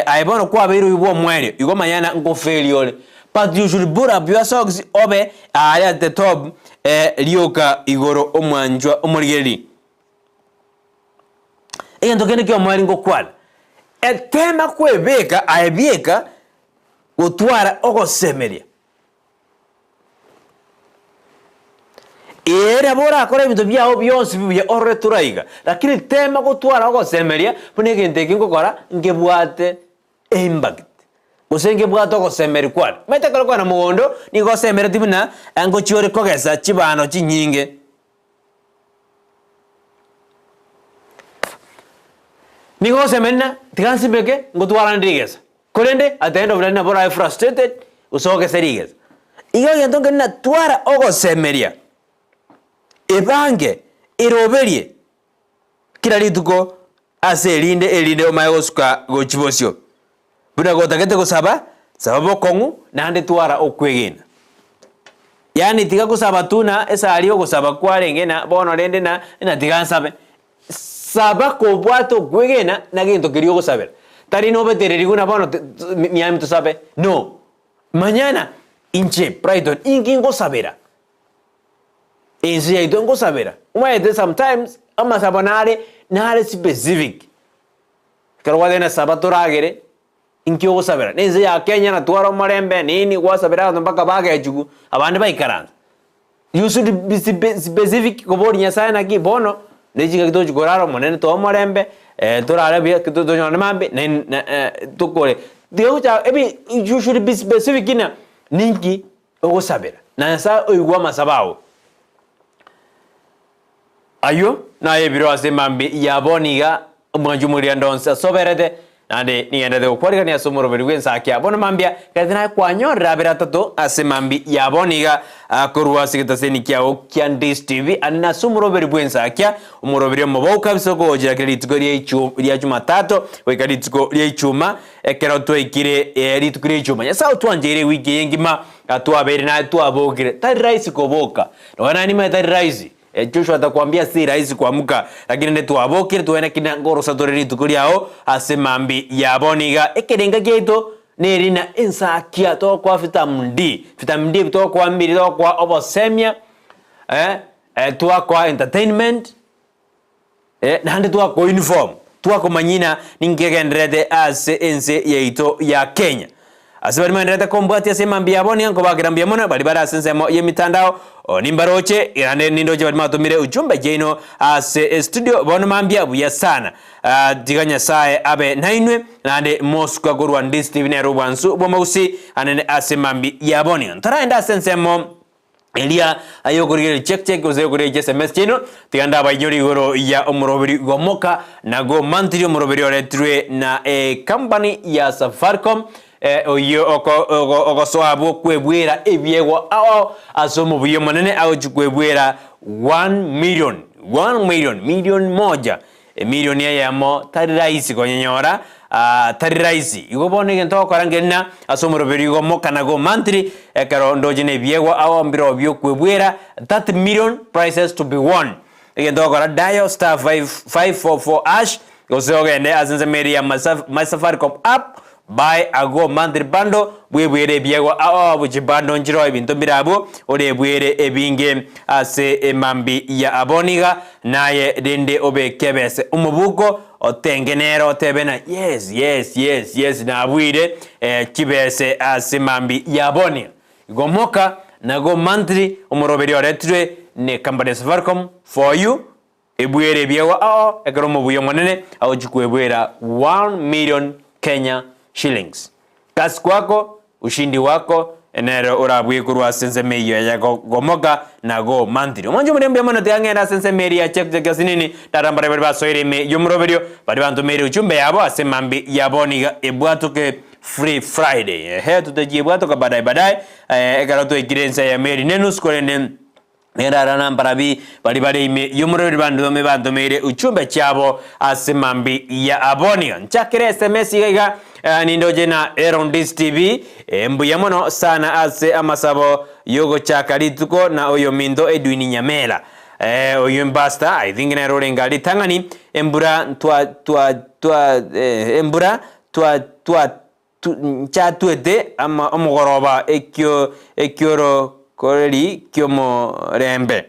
aye bono kwabeire oyio bwa omoerio igo manya ng'a nkofailia ore. But you should pull up your socks obe aria at the top rioka igoro omwanchwa omorigereria. Egento kende ki'omoerio ngokwana, etema kwebeka aye bieka gotwara ogosemeria. Ee, nabo orakore ebinto biao bionsi buya orore toraiga, lakini tema gotwara ogosemeria buna egento eke ngokora nkebwate eimpact, gose nkebwate ogosemeria kwane. Omanyete ekero okogenda mogondo, nigo osemeretie buna ngochia ore kogesa chibando chinyinge. Nigo ogosemeria ng'a tiga nsimeke ngotwara nde rigesa. Korende at the end of the day nabo orabe frustrated gose ogese rigesa. Igo egento nkeri ng'a twara ogosemeria, ebange, eroberie kera rituko ase erinde erinde omanye gosuka gochia bosio. Buna gotagete gosaba, saba bokong'u naende twara okwegena. Yaani tiga gosaba tu na esari ogosaba kwarenge na bono rende na na tiga nsabe. Saba kobwate okwegena na gento keria ogosabera. Tari nobetereri buna bono miami tosabe, no. Manya na inche Brighton inki ngosabera, ense yaito ngosabera. Omanyete sometimes amasabo nare nare specific. Ekero gwatebire saba toragere, inki ogosabera? Na ense ya Kenya natware omorembe nini gwasabera abanto mpaka bagechigwa, abande baikaransa. You should be specific koboria Nyasaye naki bono, ne chingaki togochia korara Omonene toe omorembe, torare buya tonyore mambia tokore. Tiga gocha ebi you should be specific ng'a ninki ogosabera, na Nyasaye oigwe amasabo ago. Ayio naye ebiro ase mambia ya bono iga, omwanchi omorianda onsi asoberete, naende nigenderete gokwarigania ase omoroberi bw'ensakia. Bono mambia, gete naye kwanyorire abere atato ase mambia ya bono iga, korwa ase egetaseni kiao kia Ndisi TV, ande nase omoroberi bw'ensakia, omoroberi omobou kabisa okogochera kera rituko ria Jumatatu goika rituko ria Ichuma, ekero twaikire rituko ria Ichuma. Nyasae otwancheire ewiki eye engima, twabeire naye twabokire. Tari rahisi koboka, nonya naye nimanye tari rahisi. Joshua atakwambia si rahisi kwamuka, lakini rende twabokire twene kina nkorosa tore rituko riao ase mambi ya bono iga. Ekerenga kiaito neri na ensakia tokoa vitamin D. Vitamin D ebi tokoa mbiri tokoa obosemia eh, twakoa entertainment eh, naende twakoa uniform, twakomanyia ng'a ninki kegendererete ase ense yaito ya Kenya. Ase baria bagendererete kombwatia ase emambia yabo, nigo nkobakera mbuya mono, baria bare ase ensemo y'emitandao, oo nimbaroche, naende nindoche baria mwatomire ujumbe chiaino ase estudio bono mambia buya sana. Ah, tiga Nyasae abe nainwe, naende mosuka korwa Ndisi TV nere obwansu bw'omogusii anene ase emambia yabo. Nigo ntoraende ase ensemo Eria ayokorigereria check check gose ayokorigereria chiSMS chiaino, tiga ndabainyore igoro ya omoroberi gomoka na go monthly omoroberi oretirwe na ecompany ya Safaricom oyio oko ogosoa abwo kwebwera ebiegwa ao ase omobuya omonene agochia kwebwera one million, one million, million moja Emilioni eyemo tari rahisi konyenyora, aa, tari rahisi. Igo bono egento ogokora nkeri ng'a ase omoroberi igo mokana go monthly, ekero ndoche na ebiegwa ao mbirobio biokwebwera, 30 million prizes to be won. Egento ogokora dial star 5 544 hash, gose ogende ase ensemo eria ya my Safaricom app, buy a go monthly bundle, bwebwere ebiegwa ao abwo chibundle nchiroo ebinto mbire abwo, orebwere ebinge ase emambi ya abwo niga Naye rende obeke ebese omobuko, otenge nere otebe na yes, yes, yes, yes, nabuire eh, chibese ase mambi ya bonia. Igo moka nago monthly omoroberi oretirwe ne company ya Safaricom for you ebwere ebiegwa ao ekero omobuya omonene agochi kwebwera 1 million Kenya shillings. Kasi kwako, ushindi wako, nere orabue korwa ase ensemo eyio ya gomoka na gomantiri. Omwancho omonene mbuya mono tiga ng'ende ase ensemo eria ya check check asinini, tata mbare baria basoire ime y'omoroberio, baria bantomeire uchumbe yabo ase mambi yabo niga ebwatoke free Friday. Ehe tutachia ebwatoka baadaye baadaye, ekero twaikire ense eyemo eri nenusu korende. Nerara nambarabi baria bare ime y'omorweri bandome bantomeire uchumbe chiabo ase mambi ya abonio. Nchakere SMS iga iga eh, nindoche na Erondis TV eh, mbuya mono sana ase amasabo yogochaka rituko na oyominto Edwin Nyamela eh, oyo embastor I think nere orenge ritang'ani embura ntwa twa twa eh, embura twa twa Nchatwete omogoroba ekio ekiorokoreri ki'omorembe.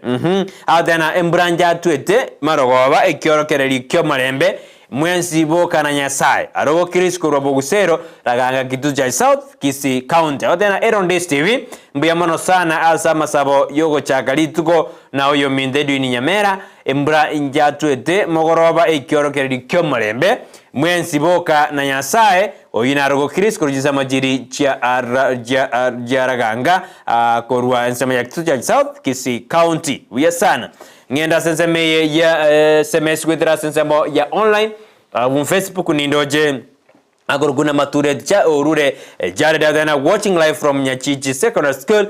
Agoteba embura nchatwete marogoba ekiorokereri ki'omorembe, mwensi boka na Nyasae. Arogo Chris korwa Bogusero, Raganga Kitutu South, Kisii County. Agoteba Erondis TV, mbuya mono sana ase amasabo yogochaka rituko na oyominto Edwin Nyamera, embura nchatwete mogoroba ekiorokereri ki'omorembe, mwensi boka na Nyasae. Oyio narogo Chris korwa chinsemo chiri chia chia Raganga korwa ensemo ya Kitutu Church South, Kisii County. Buya sana. Ng'ende ase ensemo eye ya sms goetera ase ensemo ya online abwo Facebook nindoche akorokwa na Mature cha orure Jared Athena watching live from Nyachichi Secondary School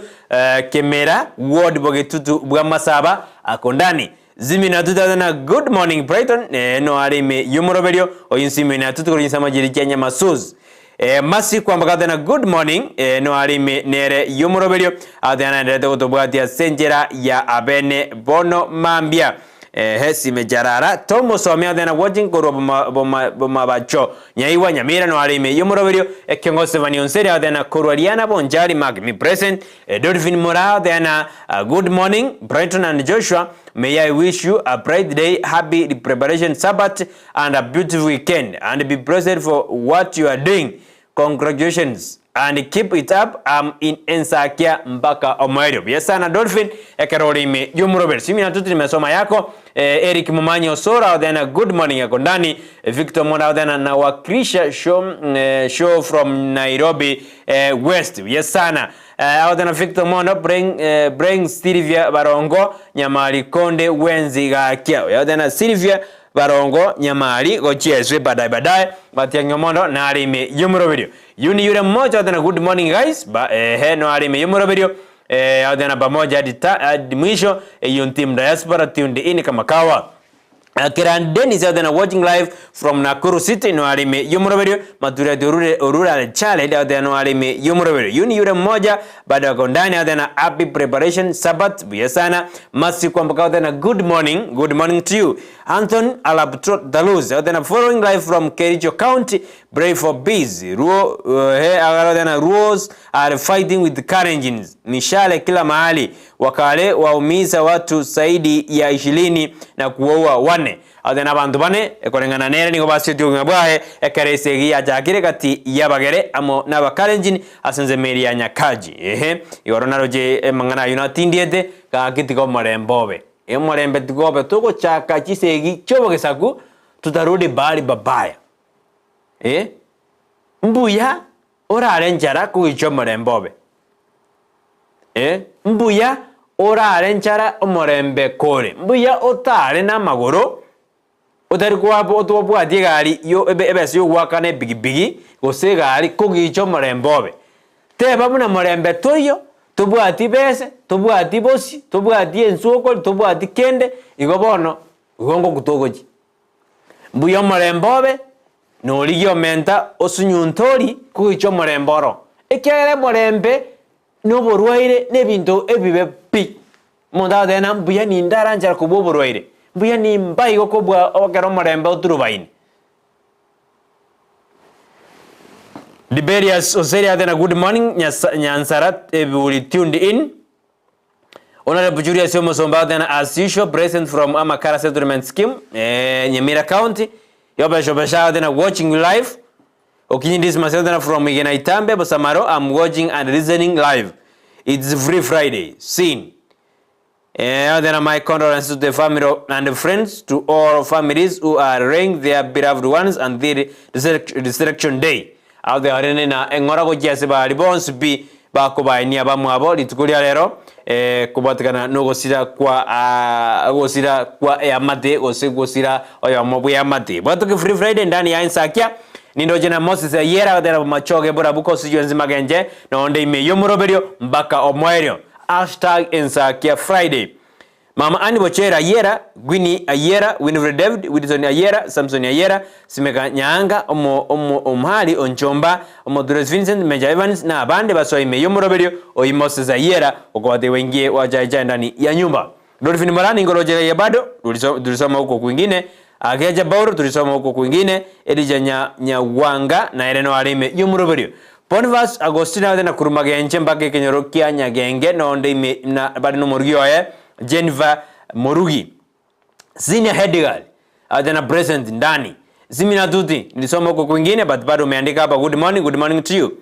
Kemera Ward Bogetutu bwa Masaba Akondani Zimina 2000 Good morning Brighton eh, no are ime yomoroberio oyo nsimina tutukuru chinsemo chiri chia Nyamasus eh, Masi kwamboka tena good morning eh, no are ime nere yomoroberio atena naenderete gotobwatia ase enchera ya abene bono mambia eh, sime charara tomosomia atena watching korwa boma, boma, bomabacho Nyaiwa Nyamira no are ime yomoroberio ekiongo Stephanie Onseri atena korwa Riana Bonchari mark me present eh, Dolphin Mora atena uh, good morning Brighton and Joshua May I wish you a bright day, happy preparation Sabbath and a beautiful weekend and be blessed for what you are doing. Congratulations and keep it up. I'm in Ensakia mpaka omoerio. Buya sana Dolphin ekero ore ime y'omoroberi. Simi na tuti nimesoma yako. Eh, Eric Mumanyi Osora othena good morning yako ndani. Victor Mona othena na wakilisha show, eh, show from Nairobi eh, West. Buya sana. Agote na Victor Mondo bring, bring Sylvia Barongo Nyamari konde bwensi gakia. Oyote na Sylvia Barongo Nyamari gochia eswe baadaye baadaye Matiang'i Omondo nare ime y'omoroberio. Yuni yure mmoja agote na good morning guys ba ehe no are ime y'omoroberio eh agote na pamoja hadi ta hadi mwisho eyio team diaspora tuned in kama kawa. Kiran Dennis out there watching live from Nakuru City no arime yomoroberio Maturati orure orura challenge out there no arime yomoroberio Yuni yule mmoja bado ako ndani out there na happy preparation Sabbath buya sana Masi kwamboka out there na good morning good morning to you Anthony Alaptro Daluz out there na following live from Kericho County pray for peace Ruo uh, he out there na Ruos are fighting with Kalenjins mishale kila mahali Wakare waumiza watu zaidi ya ishirini na kuwaua wane. Ase nabanto bane, ekoreng'ana nere nigo basiotie obogima bwaye, ekero esegi yachakire gati y'Abagere amo n'Abakalenjin ase ensemo eria ya Nyakaji. Ehe, igoro naroche amang'ana ayio natindiete, gaki tiga omorembe obe. Omorembe tiga obe togochaka chisegi chi'obogesaku, tutarudi bahali babaya. Eh, mbuya Orare nchara kogicha omorembe obe. Ee, mbuya orare nchara omorembe kore. Mbuya otare namagoro, otari koa otobwati egari yo ebe ebesa yogoakana epikipiki, gose egari kogicha omorembe obe. Teba buna morembe toiyo, tobwati bese, tobwati bosi, tobwati enswe okori, tobwati kende, igo bono, igo ngoku togochia. Mbuya omorembe obe, na origie omenta osunyunte oria kogoicha omorembe oro. Ekiagera omorembe na oborwaire na ebinto ebibe pi. Omonto agoteba ng'a mbuya ninde aranchera kobua oborwaire, mbuya nimba igo kobua ekero omorembe oturubaine. Liberius Oseri agoteba ng'a good morning Nyasa Nyansara eburi tuned in. Honorable Julius Omosomba agoteba as usual present from Amakara Settlement Scheme eh, Nyamira County. Yobesha Obesha agoteba watching you live. Okinyi Dismas agoteba from Igena Itambe Bosamaro I'm watching and listening live. It's free Friday. Scene. Eh, agoteba my condolences to the family and friends to all families who are laying their beloved ones and their resurrection day. Agoteba rende na eng'ora gochia ase baria bonsi pi Bakobaenia abamwabo rituko ria rero, kobwatekana nogosira kwa ogosira kwa eamate gose gosira oyomo bw'eamate. Bwatoke Free Friday ndani ya Ensakia, nindoche na Moses Ayiera agotera bomachoge borabu kosijwa ense magenche nonde ime y'omoroberio mpaka omoerio. Hashtag Ensakia Friday. Mama Ann Bochera Ayiera, Gwini Ayiera, Winifred David, Wilson Ayiera, Samson Ayiera, Simeka Nyaanga, omo omo Omhali Onchomba, Omodures Vincent, Major Evans, na abande basoa ime y'omoroberio oyio Moses Ayiera okobatebiwa ingie wachae-chae ndani ya nyumba. Dolphin Moraa ningoroche iga bado, tulisoma huko kwingine, Agecha Paulo tulisoma huko kwingine, Elija nya Nyagwanga naere noare ime y'omoroberio. Boniface Agostino agoteba na korwa magenche mpaka ekenyoro kia Nyagenge nonde ime na bare nomorugi oye Jennifer Morugi. Senior head girl agoteba na present ndani. Simina Tuti nilisoma huko kwingine but bado umeandika hapa good morning, good morning to you.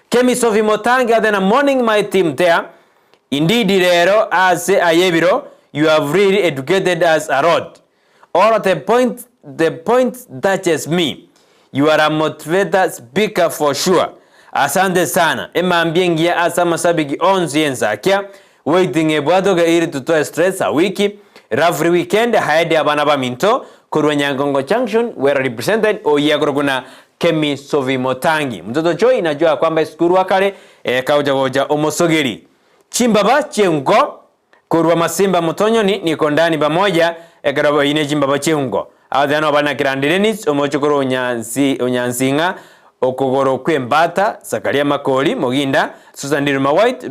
Kemi Sophie Motangi agoteba na morning my team there. Indeed rero ase aye ebiro you have really educated us a lot. All the point the point touches me you are a motivator speaker for sure asante sana emambia engiya ase amashabiki onsi ensakia waiting ebwatoke ili tutoe stress za wiki lovely weekend ahead abana baminto korwa Nyangongo junction well represented oyia korokwa na Kemi Sophie Motangi mtoto Joy najua kwamba esukuru akare ekagocha gocha omosogeri chimbaba chienko Korwa masimba motonyoni niko ndani pamoja, ekero boine chimbaba chi'engo. Abateana obare na Kirandi Denis, omochokoro o Nyansinga, okogoro kw'embata, Zakaria Makori, Moginda, Susan Ndiruma White,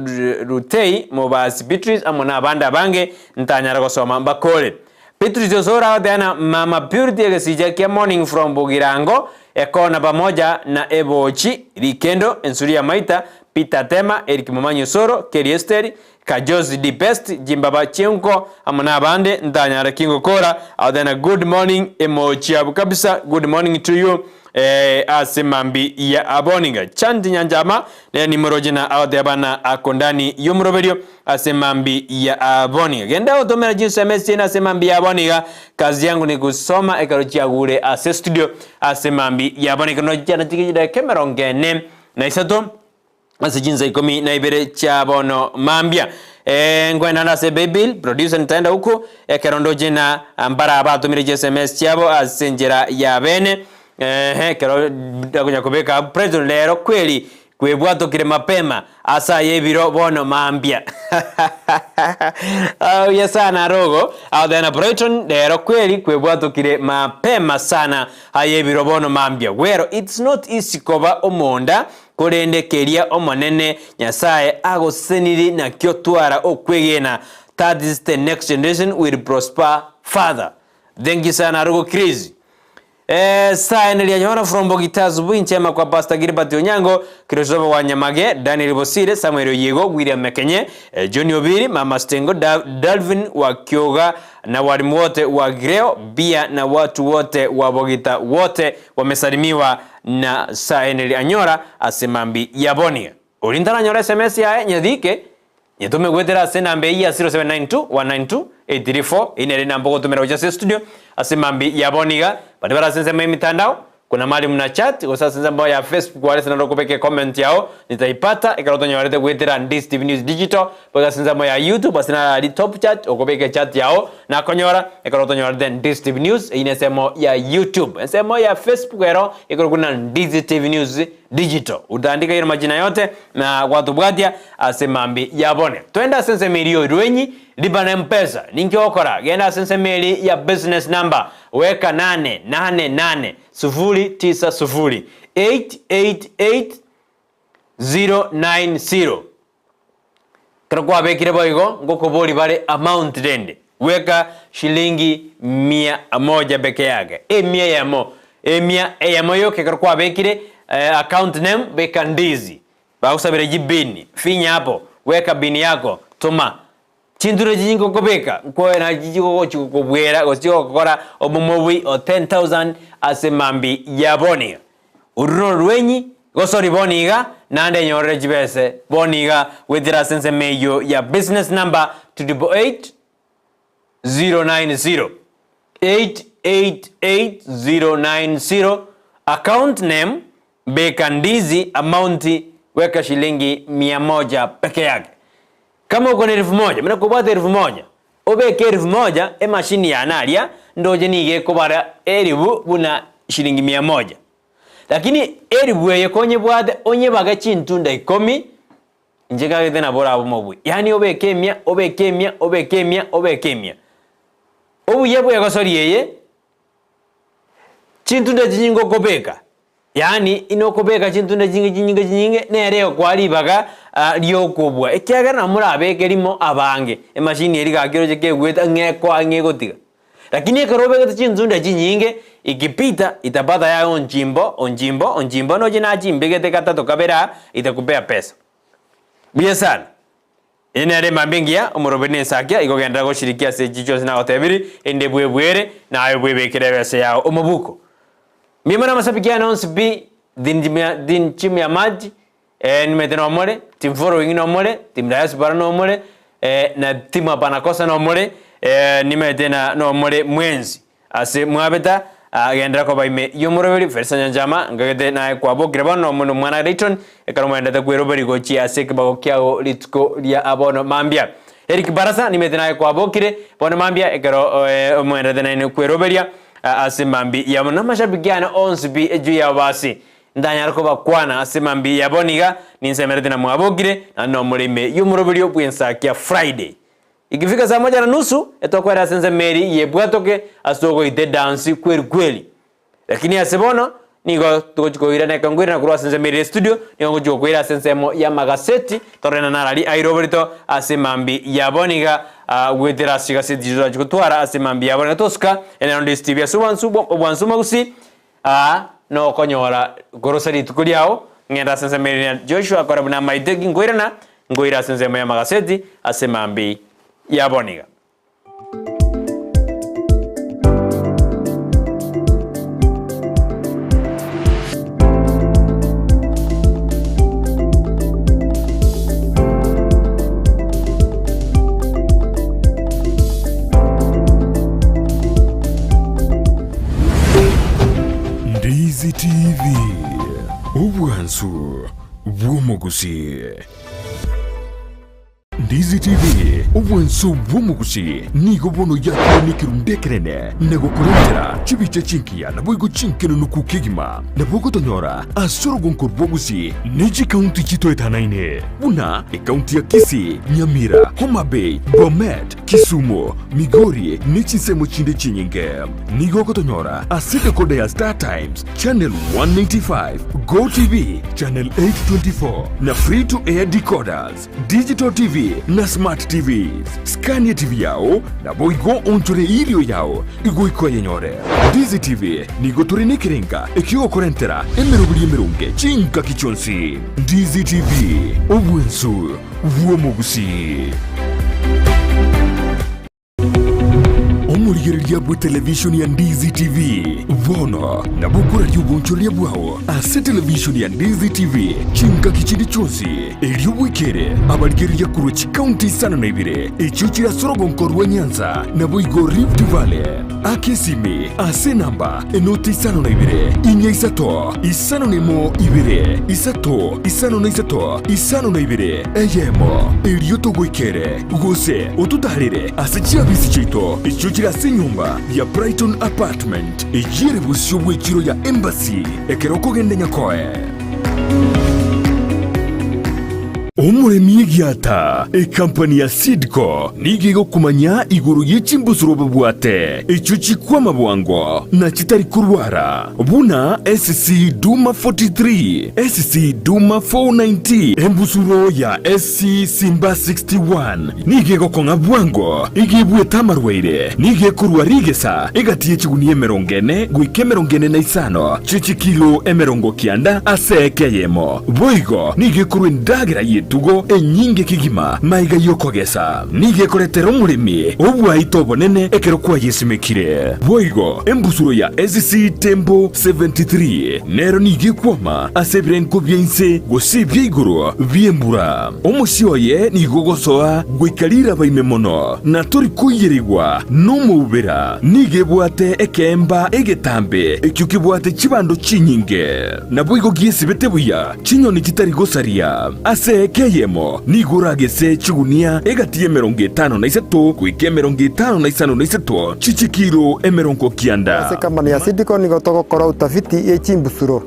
Rutei, Mobasi Beatrice amo nabande abange ntanyara gosoma mbakore. Beatrice Osoro agoteana Mama Purity egesicha kia Morning from Bogirango, Ekona pamoja na Ebochi, Rikendo, Ensuri ya Maita, Peter Tema, Eric Momanyi Osoro, Kelly Esteri, Kajozi the best, Jimbaba Chinko amo nabande ntanyara ki ngokora agoteana good morning emochi abwo kabisa good morning to you eh, ase mambi ya aboninga Chanti Nyanchama nere nimoroche na agoteba bana ako ndani y'omoroberio ase mambi ya aboninga genda gotomera chinsemo chiaino ase mambi ya aboniga kazi yangu ni kusoma ekero chiagure ase studio ase mambi ya aboniga nochiana chigechidakika emerongo ene na isato Ase chinsa ikomi na ibere chia bono mambia. Eh, nkoenda ande ase Bible, producer nitaenda huko, ekero ndoche na mbara abatomire chi SMS chiabo ase enchera ya bene, ehe, ekero akonya kobeka abwo President rero kweli kwebwatokire mapema ase aya ebiro bono mambia. Buya sana arogo, agoteba na Brighton rero kweli kwebwatokire mapema sana aya ebiro bono mambia. Gwero it's not easy koba omonda Korende keria Omonene Nyasae agoseseniri nakio twara okwegena that is the next generation will prosper further. Thank you sana Arugo Chris. Eh, Saene ria Yohana from Bogita asubuhi njema kwa Pastor Gilbert Onyango, Christopher Wanyamage, Daniel Bosire, Samuel Oyiego, William Mekenye, eh, John Obiri, Mama Stengo, da, Dalvin wa Kyoga na walimu wote wa Greo bia na watu wote wa Bogita wote wamesalimiwa Na Saeneri anyora ase mambi ya bonia. Oria ntaranyore sms yaye nyethike, nyetome goetera ase enamba eyio ya 0792 192 834, eyio nere enamba ogotomera gochia ase estudio ase mambi ya bono iga. Baria bare ase ensemo y'emitandao, kuna mahali mna chat, gose ase ensemo ya Facebook ware ase naro okobeka ecomment yao, nitaipata ekero otonyorete goetera Ndisi TV News Digital, boigo ase ensemo ya YouTube ase naro aria top chat okobeka echat yao, Nakonyora ekero otonyorete Ndizi TV News, eyio nensemo ya YouTube. Ensemo ya Facebook ero ekorokwa na Ndizi TV News Digital. Utaandika iro majina yote na gwatobwatia ase mambi ya bone. Twende ase ensemo eria orwenyi lipa na Mpesa. Ninki ogokora? Genda ase ensemo eria ya business number weka nane nane nane sufuri tisa sufuri 888 090. Ekero kwabekire boigo, ngokoboria bare amount rende, weka shilingi mia moja peke yake, emia eyemo, emia eyemo yoka ekero kwabekire eh, account name beka ndizi, bagosabire jibini, finya hapo, weka bini yako, toma. Chinture echi ngokobeka, nkoe nachi chigogochi gokobwera gose chigokora omomobui o 10,000 ase mambi ya bono iga. Oru norwenyi, gosori bono iga, naende enyorere chibese bono iga goetera ase ensemo eyio ya business number 888 090, 888090, account name beka ndizi, amount weka shilingi mia moja peke yake. Kama uko na elfu moja, buna kobwate elfu moja, obeke elfu moja emashini yane aria ndoche nigo ekobara elifu buna shilingi mia moja. Lakini elifu eye konyebwate onyebage chintunda ikomi. Inche kagete nabo orabe omobui. Yaani obeke emia, obeke emia, obeke emia, obeke emia. Obuya bw'egosori eye, chintunda chinyinge okobeka, yaani inokobeka chintunda chinyinge chinyinge chinyinge, nere egokoa ribaga ri'okobua, ekiagera nabo morabeke rimo abange, emashini eria gaki oroche kegwete ng'a ekoa ng'a egotiga. Lakini ekero obegete chintunda chinyinge, ikipita itapata yaye onchimbo onchimbo onchimbo noche nachimbegete gatato kabere aa itakupea pesa. Buya sana. Eye nere emambia engiya, omoroberi na ensakia, igo genderera goshirikia ase echi chionsi nagotebiri, erinde bwebwere, naye bwebekere ebesa yao omobuko. Mbuya mono amasabiki ane onsi pi, din chim ya maji, eh, nimanyete nomore, team following nomore, team diaspora nomore, eh, na team hapana kosa nomore, eh, nimanyete na nomore mwensi. Ase mwabeta, agenderera koba ime y'omoroberi, Felisa Nyanchama, nkagete naye kwabokire bono nomonto nomwana Dayton, ekero moendete kweroberi gochia ase ekebago kiao rituko ria bono mambia. Eric Barasa, nimete naye kwabokire bono mambia ekero moendete nainwe kweroberia ase mambi ya bono. Namashabiki ane onsi pi ejuu yabo basi, ntanyare kobakwana ase mambi ya bono iga, ninsemerete na mwabokire, naende nomore ime y'omoroberio bw'ensakia Friday. Ikifika saa moja na nusu, etokoera ase ensemo eria y'ebwatoke ase ogoita edansi kweri kweri. Lakini ase bono, nigo togochia koirana ekero nkoirana korwa ase ensemo eria y'estudio, nigo ngochia gokoira ase ensemo y'amagaseti, tororane narari aire oborito ase mambi ya bono iga goetera ase chigaseti chiria torachi gotwara ase mambi ya bono iga tosuka enero ndisi TV ase obwansu obwansu magusi aa nokonyora korosa rituko riao, ng'ende ase ensemo eria Joshua akore buna amaete ginkoirana, nkoira ase ensemo y'amagaseti ase mambi ya bono iga. Ndizi TV, obwansu bw'omogusii. Ndizi TV, obwansu bw'omogusii nigo bono yakire nekerundu ekenene na gokorentera chibicha chingiya naboigo chinkenenuku kegima. Nabo ogotonyora ase orogonko rwa Gusii ne chikaunti chitoetanaine buna ekaunti ya Kisii, Nyamira, Homa Bay, Bomet, Kisumu, Migori ne chinsemo chinde chinyinge. Nigo ogotonyora ase decoder ya Star Times, Channel 195, Go TV, Channel 824 na Free to Air decoders, Digital TV na Smart TVs. Scan TV yao naboigo onchore irio yao igoika oyenyore. Ndizi TV nigo tore nekerenga ekiogokorentera emeroberi emeronge chingaki chionsi. Ndizi TV, obwensu bw'omogusii. Omorigereria bw'etelevishoni ya Ndizi TV bono nabo okoraria obonchoreria bwao ase televishoni ya Ndizi TV chingaki chinde chionsi, erio bwekere abarigereria korwa chikaunti isano na ibere echio chire ase orogonko rwa Nyanza naboigo Rift Valley. Aka esimi ase enamba enoti isano na ibere, inya isato, isano na emo ibere, isato, isano na isato, isano na ibere, eyemo, erio togoikere, gose ototaarere ase chiabisi chiaito echio chire ase enyomba ya Brighton Apartment, eyio ere bosio bw'echiro ya Embassy, ekero okogenda Nyakoe. Omoremi egiata, ekampani ya Seedco nigo egokomanya igoro ye chimbusuro babwate, echio chikwama bwango na chitari korwara, buna SC Duma 43, SC Duma 490, embusuro ya SC Simba 61 nigo egokong'a bwango, igo ebuete amarwaire, nigo ekorwa rigesa egati ye chigunia emerongo ene goika emerongo ene na isano chie chikilo emerongo kianda ase eka eyemo. Boigo nigo ekorwa endagera y'etugo enyinge kegima maiga y'okogesa. Nigo ekoretera omoremi obwaito obonene ekero kwayesimekire. Boigo embusuro ya SC Tembo 73 nero nigo ekwama ase ebirengo bia inse gose ebia igoro bi'embura. Omosie oye nigo ogosoa goika riraba ime mono, na tori koiyerigwa nomoubera. Nigo ebwate ekeemba egetambe ekio kebwate chibando chinyinge. Naboigo giesibete buya chinyoni chitari gosaria. Ase eka eyemo nigo oragese chigunia egati y'emerongo etano na isato goika emerongo etano na isano na isato chi'chikilo emerongo kianda. Ase ekampani ya Seedco nigo togokora utafiti ye chimbusuro.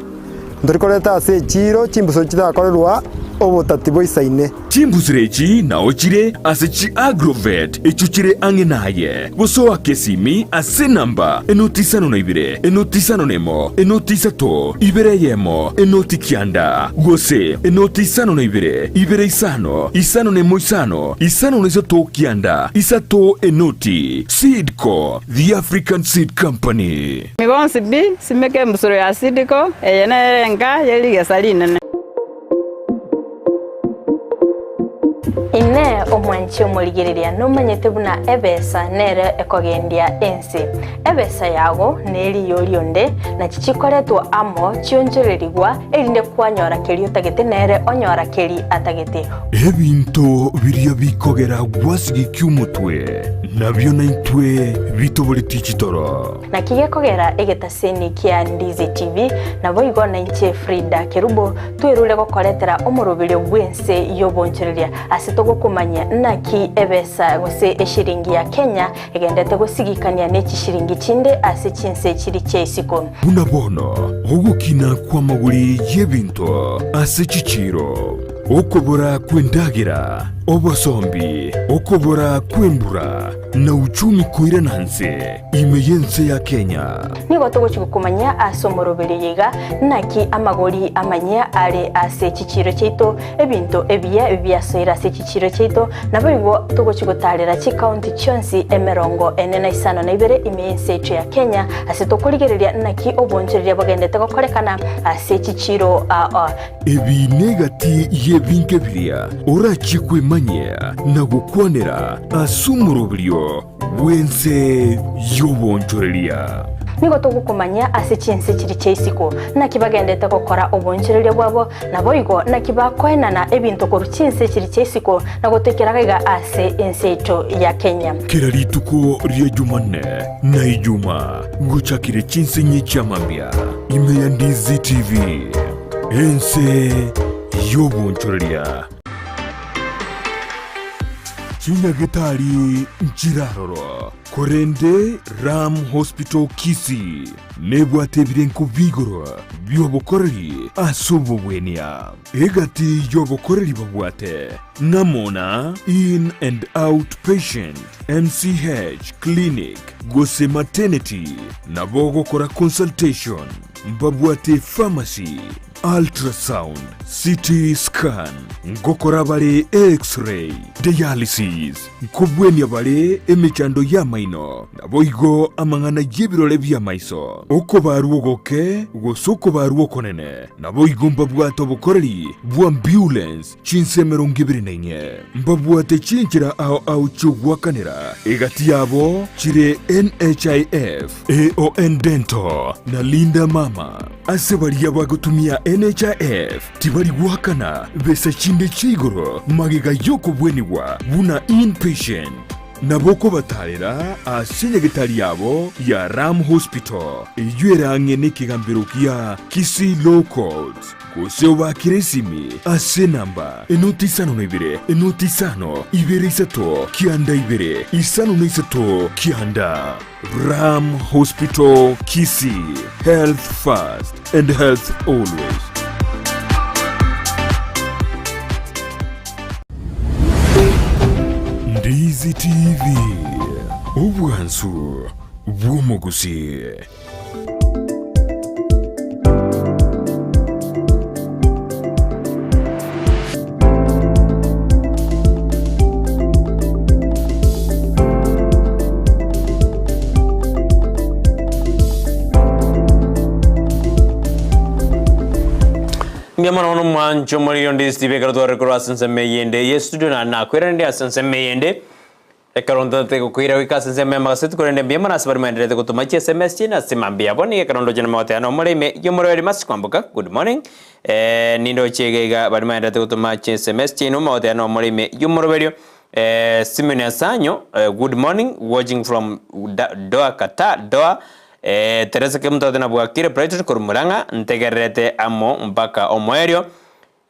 Ntori koreta ase echiiro chimbusuro chitakorerwa. Obotati boisaine. Chimbusuro echi nao chire ase chi'agrovet echio chire ang'e naye, gose oake esimi ase enamba enoti isano na ibere, enoti isano na emo, enoti isato, ibere eyemo, enoti kianda, gose enoti isano na ibere, ibere isano, isano na emo isano, isano na isato kianda, isato enoti. Seed Co, the African Seed Company. Inwe bonsi pi, simeka embusuro ya Sidiko, eye nere enka ye rigesa rinene. Inee! Omwanchi omorigereria nomanyete buna ebesa nere ekogendia ense? Ebesa yago neriyo rionde, nachi chikoretwa amo chionchorerigwa, erinde kwanyora keria otagete nere onyora keria atagete. Ebinto biria bikogera gwasigikia omotwe, nabio naintwe bitoboretie chitoro. Naki gekogera egetaseni kia Ndizi TV, naboigo nainche Frida Kerubo twerure gokoretera omoroberio bw'ense y'obonchoreria ase togokomanyia naki ebesa gose eshiringi ya Kenya egendete gosigikania ne chishiringi chinde ase chinse chiri chia isiko. Buna bono ogokina kw'amagori y'ebinto ase chichiiro, okobora kw'endagera, obosombi, okobora kw'embura, na uchumi koirana nse ime y'ense ya Kenya. Nigo togochia gokomanyia ase omoroberio oyo iga, naki amagori amanyia are ase chichiiro chiaito, ebinto ebiya biasoire ase chichiiro chiaito, naboigo togochia gotaarera chikaunti chionsi emerongo ene na isano na ibere ime y'ense yaito ya Kenya, ase tokorigereria naki obonchoreria bogendete gokorekana ase chichiiro aa. Ebi negati y'ebinto ebiria orachie kwemanyia na gokwanera ase omoroberio bw'ense y'obonchoreria. Nigo togokomanyia ase chinse chiria chia isiko, naki bagendete gokora obonchoreria bwabo, naboigo naki bakoenana ebinto korwa chinse chiria chia isiko na gotoikera gaiga ase ense yaito ya Kenya. Kera rituko ria Jumanne na Ijumaa gochakire chinsinyi chia mambia ime ya Ndizi TV, ense y'obonchoreria. Chinyagetari nchiraroro, korende Ram Hospital Kisii nebwate ebirengo bi'igoro bi'obokoreri ase obogwenia. Egati y'obokoreri babwate ng'amo na In and Out Patient, MCH Clinic gose Maternity, nabo ogokora consultation, mbabwate pharmacy, Ultrasound, CT scan, ngokora bare X-ray, dialysis, nkobwenia bare emechando y'amaino, naboigo amang'ana y'ebirore bi'amaiso, okobarwa ogoke gose okobarwa okonene, naboigo mbabwate obokoreri bw'ambulance chinse emerongo ebere na inye. Mbabwate chinchera ao ao chi'ogoakanera, egati yabo chire NHIF, AON Dental na Linda Mama. Ase baria bagotumia NHIF tibari goakana besa chinde chia igoro magega y'okobwenigwa buna inpatient. Nabo okobatarera ase nyagetari yabo ya Ram Hospital eyio ere ang'e nekegambero gia Kisii Law Courts gose obaakere esimi ase enamba enoti isano na ibere enoti isano ibere isato kianda ibere isano na isato kianda. Ram Hospital Kisii, health first and health always. Ndizi TV, obwansu bw'omogusii. Mbuya mono bono mwanche omoriri onde Steve ekero tware korwa ase ensemo eyende ye studio naende nakweranire ase ensemo eyende. Ekero ntote gokoira goika ase ensemo y'amagaseti, korende mbuya mono ase baria moendererete gotoma chi sms chiaino ase mambia abwo. Nigo ekero ndoche namogoteeba nomore ime y'omorweri Mercy Kwamboka, good morning. Eh, nindoche iga iga baria moendererete gotoma chi sms chiaino mogoteeba nomore ime y'omoroberio. Eh, Simeon Asanyo, eh, good morning, watching from Da- Doha, Qatar, Doha. Eh, Teresa Kemutote nabwakire Brighton korwa Murang'a, ntegererete amo mpaka omoerio.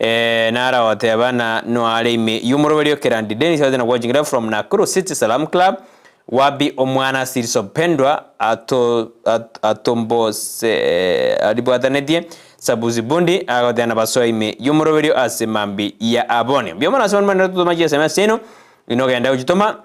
Ee, naro agoteba na noare ime y'omoroberio Kerandi Dennis ote na watching live from Nakuru City Salam Club Wabi omwana Sirisopendwa ato atombose aribwatanetie. Sabusi Bundi agoteba nabasoe ime y'omoroberio ase mambi ya aboni. Mbuya mono ase abanto banene totoma chieseme ase ino, inwe ogende gochitoma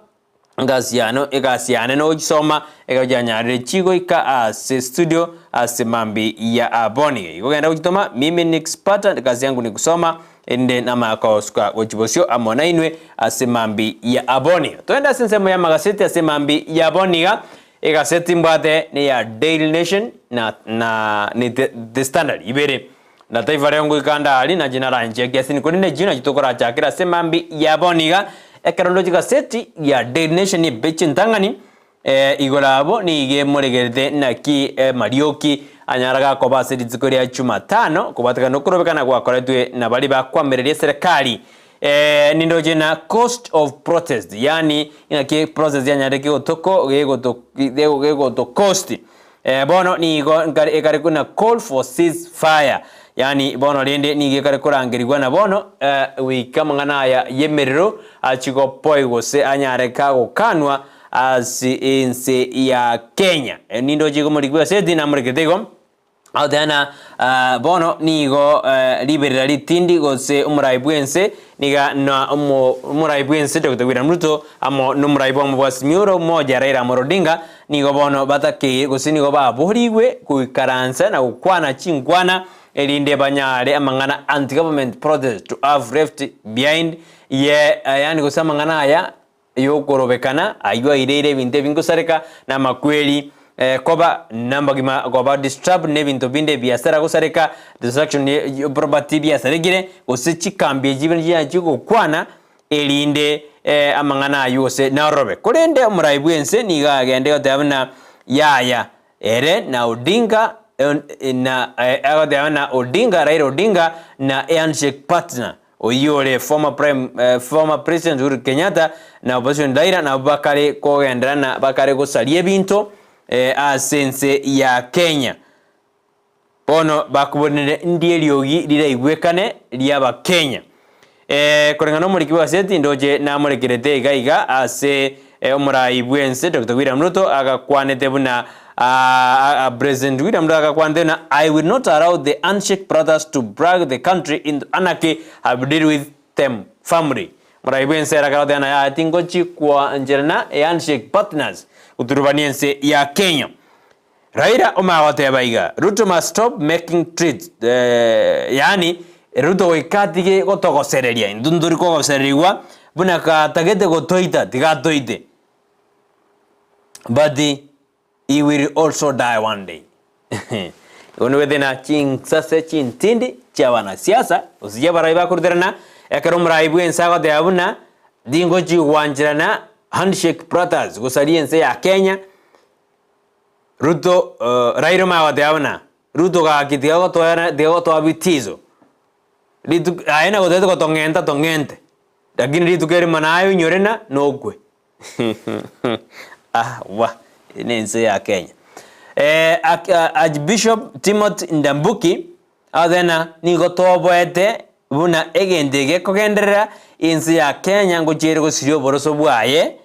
egasi yane egasi yane nogochisoma ekero chianyarire chigoika ase studio ase mambi ya aboni. Igo genda gochitoma mimi ni expert kazi yangu ni kusoma erinde namanya kosuka gochia bosio amo nainwe ase mambi ya aboni. Togende ase ensemo y'amagaseti ase mambi ya aboni iga. Egaseti mbwate neya Daily Nation na na ne The, The Standard ibere. Na Taifa Leo ngoika ndari nache naranchia kiasini korende echio nachio tokorachakera ase mambi ya bono iga ekero ndoche egaseti ya Daily Nation ebeche entang'ani eh, igoro abwo nigo emoregerete naki amarioki anyara gakoba ase rituko ria Jumatano kobwatekana nokorobekana gwakoretwe na baria bakwamereria eserekari Eh, nindoche na cost of protest, yaani ing'aki protest yanyarire kegotoko gegoto gegoto cost. Eh, bono nigo nkare ekare na call for cease fire, yaani bono rende nigo ekare korangerigwa na bono eh, goika amang'ana aya y'emerero achie gopoe gose anyare kagokanwa ase ense ya Kenya. Eh, nindoche igo morikwe ase namorekete igo. Agoteba ng'a bono nigo riberera ritindi gose omorai bw'ense niga na omorai bw'ense Doctor William Ruto amo nomorai bw'amo bwa Azimio la Umoja Raila Amolo Odinga nigo bono batakeire gose nigo baborigwe goikaransa na gokwana chinkwana erinde banyare amang'ana anti government protest to have left behind ye yaani gose amang'ana aya Yokorobekana, ayio aireire ebinto ebi ngosareka, na amakweri, koba nambagima koba disturbed na ebinto binde ebiasara gosareka, destruction ye property biasarekire, gose chikambi echi buna chinyanya chigokwana, erinde amang'ana ayio gose narobe. Korende omorai bw'ense nigo agende goteba buna yaya, ere na Odinga na agoteba buna Odinga, Raila Odinga na ehandshake partner. Oyio ore former prime former president Uhuru Kenyatta na opposition Raila nabwo bakare kogenderana bakare gosaria ebinto ase ense ya Kenya. Bono bakobonire ndi eriogi riraigwekane ri'Abakenya. Koreng'ana nomoriki bw'egaseti ndoche namorekerete iga iga ase omorai bw'ense Doctor William Ruto agakwanete buna President William Ruto agakwanete buna I will not allow the handshake brothers to drag the country into anarchy, I will deal with them firmly. Omorai bw'ense ere akagoteba ng'a yaya tingochi koancherana handshake partners goturubania ense ya Kenya. Raila omanye goteba iga, Ruto must stop making threats, yaani Ruto goika atige gotogosereria, intwe ntori kogosererigwa buna katagete gotoita tiga atoite but he will also die one day. Igo nigo ete na chinsase chintindi chia abanasiasa gose chia abarai bakoruterana ekero omorai bwense agoteba buna tingochi gwancherana handshake brothers gosaria ense ya Kenya. Ruto Raila omanye goteba buna Ruto gaki tiga gotoera tiga gotoa bitizo rituko aye nagotebete gotong'enta tong'ente lakini rituko erimo naye oinyore na nokwe ah wah eye ne ense ya Kenya. Archbishop Timothy Ndambuki agoteba ng'a nigo toboete buna egento eke gekogenderera ense ya Kenya ngochia ere gosiria oboroso bwaye.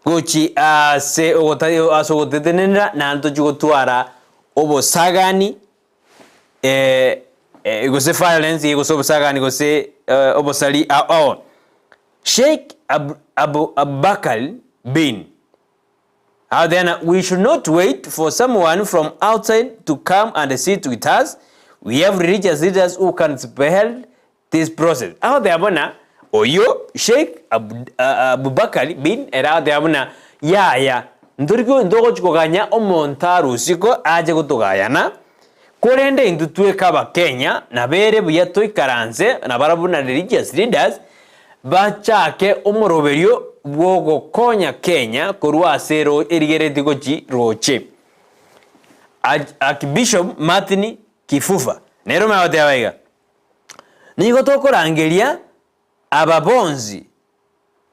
Gochi ase ase ogotetenenera naende tochie gotwara obosagani gose violence gose obosagani gose obosari ao ao. Sheikh Abubakar bin agoteba ng'a we should not wait for someone from outside to come and sit with us, we have religious leaders who can spearhead This process. Agoteba buna oyio Sheikh Abubakari bin ere agoteba buna yaya ntori ntogochi koganya omonto arusiko ache gotogayana, korende intwe tweka abakenya nabo ere buya toikaranse nabarabwo buna religious leaders bachake omoroberio bwogokonya Kenya korwa ase ero erigeretie gochi roche. Archbishop Martin Kifufa nere omanye goteba iga. Nigo tokorangeria aba bonsi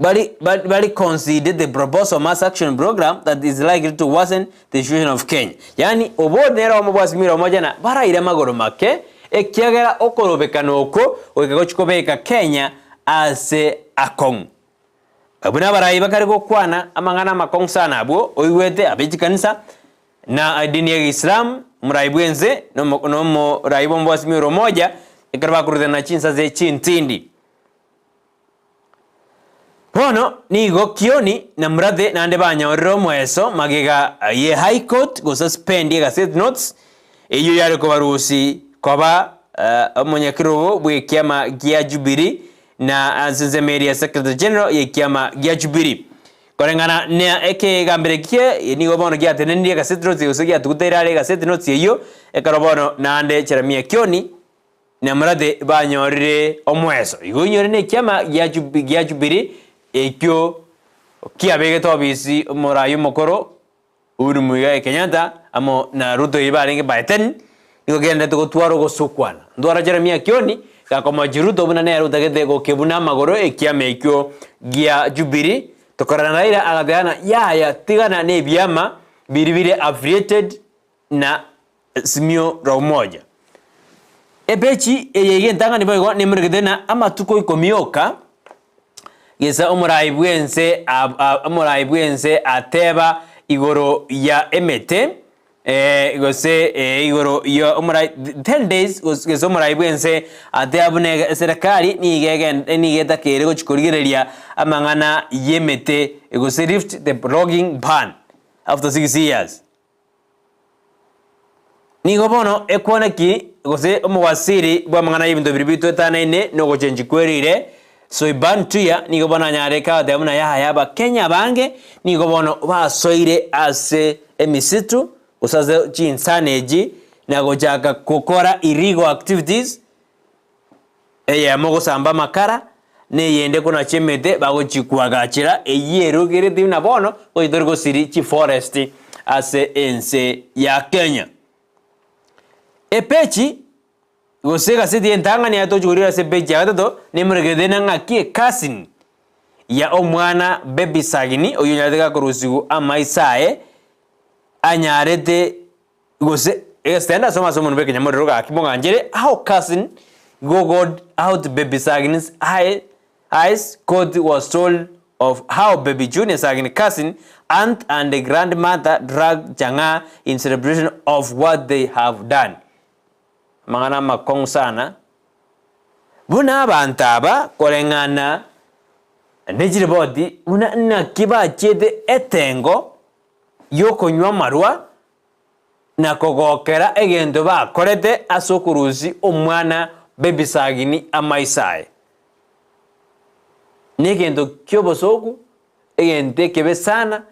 bari bari consider the proposal mass action program that is likely to worsen the situation of Kenya. Yaani obo nere omo bwasimire omoja na baraire amagoro make ekiagera okorobekana oko goika gochi kobeka Kenya ase akong'u. Buna abarai bakare gokwana amang'ana amakong'u sana abwo oigwete abe chikanisa na edini ya Geisilamu. Omorai bw'ense na omorai bw'omobwasimi ore omoja, ekero bakorutana chinsase chintindi. Bono nigo Kioni na Murathe naende banyorire omoeso magega ye High Court gosuspend egaseti notes eyio yare kobarusi koba omonyakerogo bw'ekiama gia Jubilee na ase ensemo eria Secretary General y'ekiama gia Jubilee. Koreng'ana na ekegambero ekie nigo bono giatenenirie egaseti notes gose giatuguteire are egaseti notes eyio ekero bono naende Jeremiah Kioni na Murathe banyorire omoeso. Igo inyore nekiama gia Jubilee ekio kiabegete obisi omorai omokoro Uhuru Muigai Kenyatta amo na Ruto eyio barenge by ten nigo kegenderete gotwara ogosukwana. Ntwara Jeremiah Kioni gakomochia Ruto buna nere otagete gokebuna amagoro ekiama ekio gia Jubilee tokorana Raila agateba ng'a yaya tigana nebiama biri bire affiliated na Simio la Umoja. Epechi eye iga entang'ani boigo nemoregete na amatuko ikomi oka, gesa omorai bw'ense omorai bw'ense ateba igoro ya emete gose igoro ya omorai 10 days gose omorai bw'ense ateba buna eserekari nigo egen nigo etakeire gochia korigereria amang'ana y'emete gose lift the logging ban after 6 years. Nigo bono ekwana ki, gose omowasiri bw'amang'ana y'ebinto biria bitwetanaine nogochenchia kwerire, Soipan Tuya nigo bono anyare kagoteba buna yaya Abakenya abange nigo bono basoire ase emisitu gose ase chinsana echi na gochaka gokora illegal activities, eyemo gosamba amakara, na eyende konacha emete bagochia koagachera eyio erogerete buna bono gocha tori gosiria chiforest ase ense ya Kenya. Epeji gose egaseti entang'ani aya togochia korigereria ase epeji ya gatato nemorekerete na ng'aki ecousin ya omwana baby Sagini oyio onyarete gakorusiwa amaiso aye anyarete Gose egesende ase ase omonwa bw'ekenyamorero gaki mogangere how cousin googled out baby Sagini's eyes court was told of how baby Junior Sagini cousin, aunt and grandmother drag chang'aa in celebration of what they have done. Amang'ana amakong'u sana buna abanto aba koreng'ana ne chiripoti buna naki bachiete etengo y'okonywa amarwa na kogokera egento bakorete ase okorusia omwana b'ebisagini amaiso aye. Negento ki'obosooku, egento ekebe sana,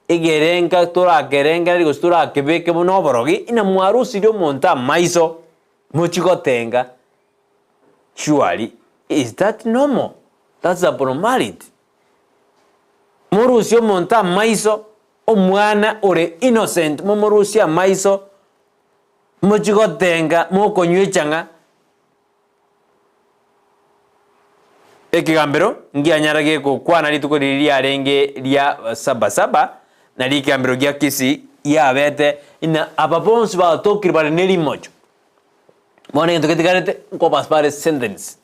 egerenga torakerengererie gose torakebeke buna oborogi, ng'a mwarusirie omonto amaiso mochie gotenga, surely is that normal? That's abnormality. Morusie omonto amaiso Omwana ore innocent momorusie amaiso mochie gotenga mokonywa echang'a Ekegambero nkianyara gegokwana rituko riria riarenge ria saba saba, nario ekegambero gia Kisii giabete ng'a aba bonsi batokire bare ne rimocho. Bono egento getigarete nkobas bare sentence,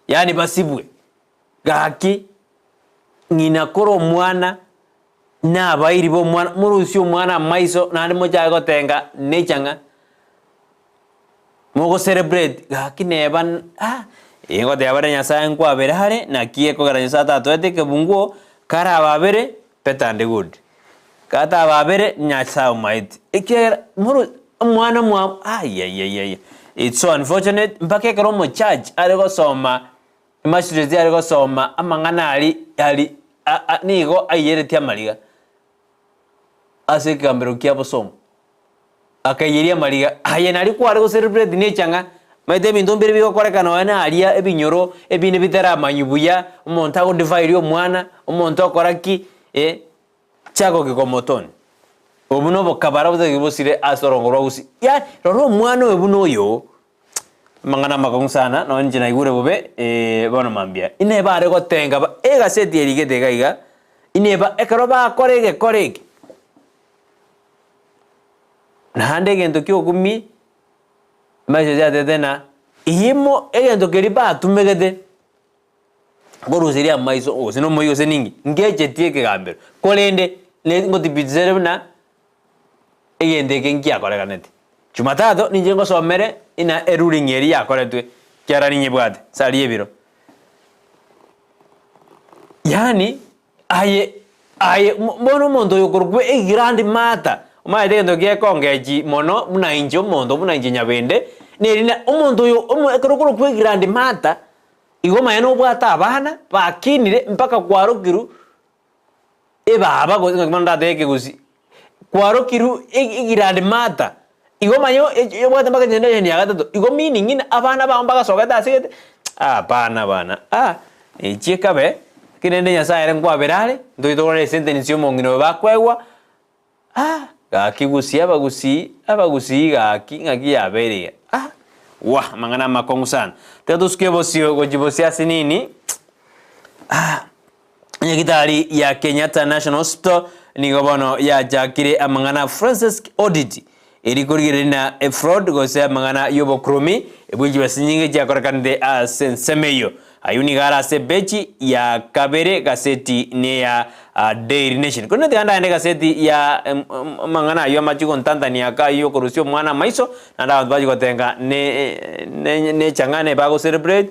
yaani basibwe. Gaki, ng'ina kore omwana, na abairi b'omwana, morusie omwana amaiso, naende mochake gotenga nechang'a, mogo celebrate, gaki neba ah, ingoteba bare Nyasaye nkwabere are, naki ekogera Nyasaye atatoete ekebunguo, karababere better and good, katababere Nyasaye omaete, ekiagera moru omwana mwa ayayayaya, it's so unfortunate mpaka ekero omochurch are gosoma Magistrate are gosoma amang'ana aria aria nigo aiyeretie amariga ase ekegambero kia bosongo, akaiyeria amariga aye nario kware go celebrate ne echang'a, omanyete ebinto mbire bigokoreka nonya na aria ebinyoro ebinde bitaramanywa buya, omonto ago defile omwana, omonto okora ki eh, chako kikomotoni. Obwo na obokabara botagete bosire ase orongo rwa gusii, yaani rora omwana oyo buna oyo. Amang'ana amakong'u sana, nonya inche naigure bobe, eh, bono mambia. Inee bare gotenga ba egaseti erigete iga iga, inee ba ekero bakora egekora eke, naende egento kia okumia, message yatete ng'a eyemo egento keria batumegete nkoruseria amaiso gose na omoyio gose ninki, ngechetie ekegambero, korende ne ngotibitisere buna egento eke nkiakorekanete. Jumatatu ninche ngosomere ina eruling eria yakoretwe kiara ninyebwate saria ebiro. Yaani aye aye bono omonto oyo okorokwa egrand mother omanyete egento gekongechi mono buna inche omonto buna inche nyabende neri na omonto oyo omo ekero okorokwa egrand mother igo omanye nobwate abana bakinire mpaka kwarokirwe ebaba gose ng'aki bono ndatebe ekegusii, kwarokirwe egrand mother, igo omanye obwate mpaka egeneration ya gatato, igo meaning ng'a abana bao mbagasogete ase gete, hapana bana ah, echi ekabe, lakini rende Nyasaye ere nkwabera are, ntoche torore esentence ya omong'ina oyo bakoegwa, ah, gaki gusii abagusii, abagusii gaki ng'aki yabeire iga, ah, wah amang'ana amakong'u sana. Tiga tosuke bosio gochia bosio ase nini, ah. Nyagitari ya Kenyatta National Hospital nigo bono yachakire amang'ana Forensic Audit eri korigereria na efraud gose amang'ana y'obokuromi bwe chibesa chinyinge chiakorekanete ase ensemo eyio. Ayio nigo are ase epeji ya kabere gaseti neya Daily Nation. Korende tiga ndagende gaseti ya amang'ana ayio amache gontantania aka ayio yokorusia omwana amaiso naende abanto bachia gotenga ne ne echang'ana bago celebrate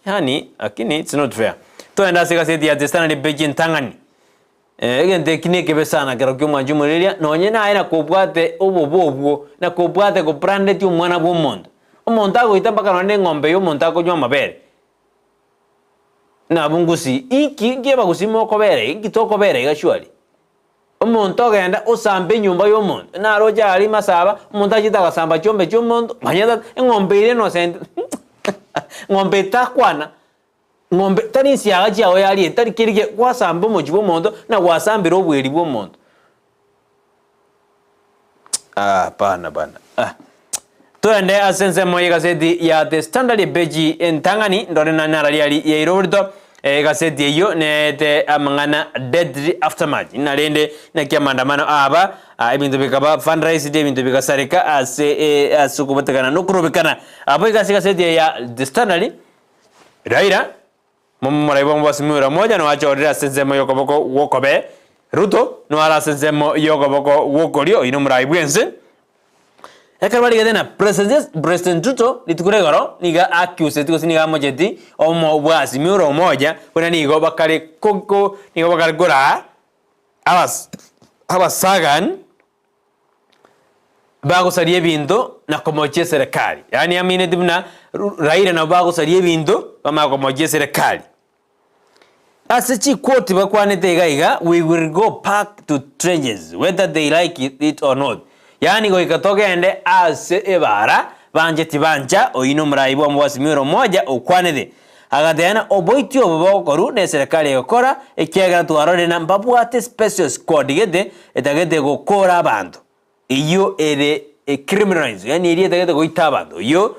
yaani lakini it's not fair. Togende ase egaseti ya The Standard page entang'ani. Egento eki nekebe sana ekero kia omwanchi omorereria, nonye naye nakobwate obobe obwo, nakobwate goprandetie omwana bwa omonto. Omonto agoita mpaka nonye na eng'ombe ya omonto akonywa amabere. Nabwo ngusii, inki nki abagusii mokobera iga, inki tokobera iga surely? Omonto ogenda osamba enyomba ya omonto, naroche aria masaba, omonto achete agasamba chiombe chia omonto, manya tata, eng'ombe eria innocent, eng'ombe etakwana. Ng'ombe tari nsiaga chiao yaria, tari keri ge gwasamba omochie bw'omonto, na gwasambire obweri bw'omonto. Ah, hapana bana. Ah. Toende ase ensemo y'egaseti ya The Standard epeji entang'ani ndore na nara riari yaira oborito egaseti eyio neete amang'ana deadly aftermath na rende naki amandamano aba ah, ebinto bikaba fundraised ebinto bigasareka ase eh, ase okobatekana na okorobekana abo egasi egaseti eye ya The Standard Raila, momorai bw'omobosimi oria omoja noachorire ase ensemo y'okoboko gw'okobee, Ruto noare ase ensemo y'okoboko gw'okorio, oyio nomorai bw'ense. Ekero barigete na President Ruto rituko ria igoro nigo accuseti gose nigo amocheti omo bw'asimi ore omoja buna nigo bakare ko nigo bakare koraa abas abasagan Bagosaria ebinto na komochia eserekari. Yaani amineti buna Raila nabo bagosaria ebinto bamanye komochia eserekari. Ase chiquote bakwanete iga iga, we will go back to trenches whether they like it or not. Yaani goika togende ase ebara banche tibancha, oyio nomorai bwa omobasimi ore omoja okwanete. Agateba ng'a oboiti obo bogokorwa neserekari egokora ekiagera twarorire ng'a mbabwate special squad gete etagete gokora abanto, eyio ere ecriminalize yaani eria etagete goita abanto, oyio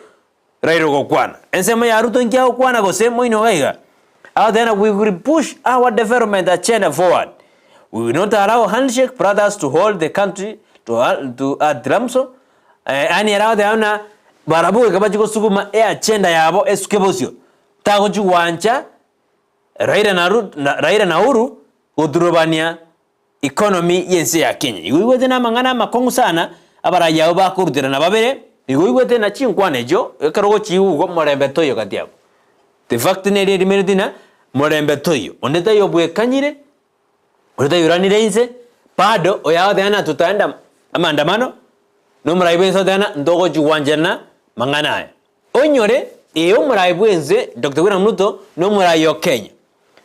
Raila ogokwana. Ensemo ya Ruto inki agokwana gose moino iga iga? Agoteba ng'a we will push our development agenda forward, we will not allow handshake brothers to hold the country to, to at ransom Yaani ere agoteba buna barabwo goika bachie gosuguma eagenda yabo esuke bosio, tagochia gwancha Raila na Ru Raila na Uhuru goturubania economy y'ense ya Kenya. Igo oigwete na amang'ana amakong'u sana, abarai abwo bakoruterana babere, igo oigwete na chinkwana echio, ekero ogochiigwa igo morembe toiyo gati yabo. The fact neri erimereti ng'a morembe toiyo, onde taiyo obwekanyire. Onde taiyoranire inse, bado oyo agoteba ng'a tutaenda amaandamano, na omorai bw'ense oteba ng'a ntogochia gwancherana mang'ana aya. Onyore, ee omorai bw'ense Doctor William Ruto na omorai o Kenya,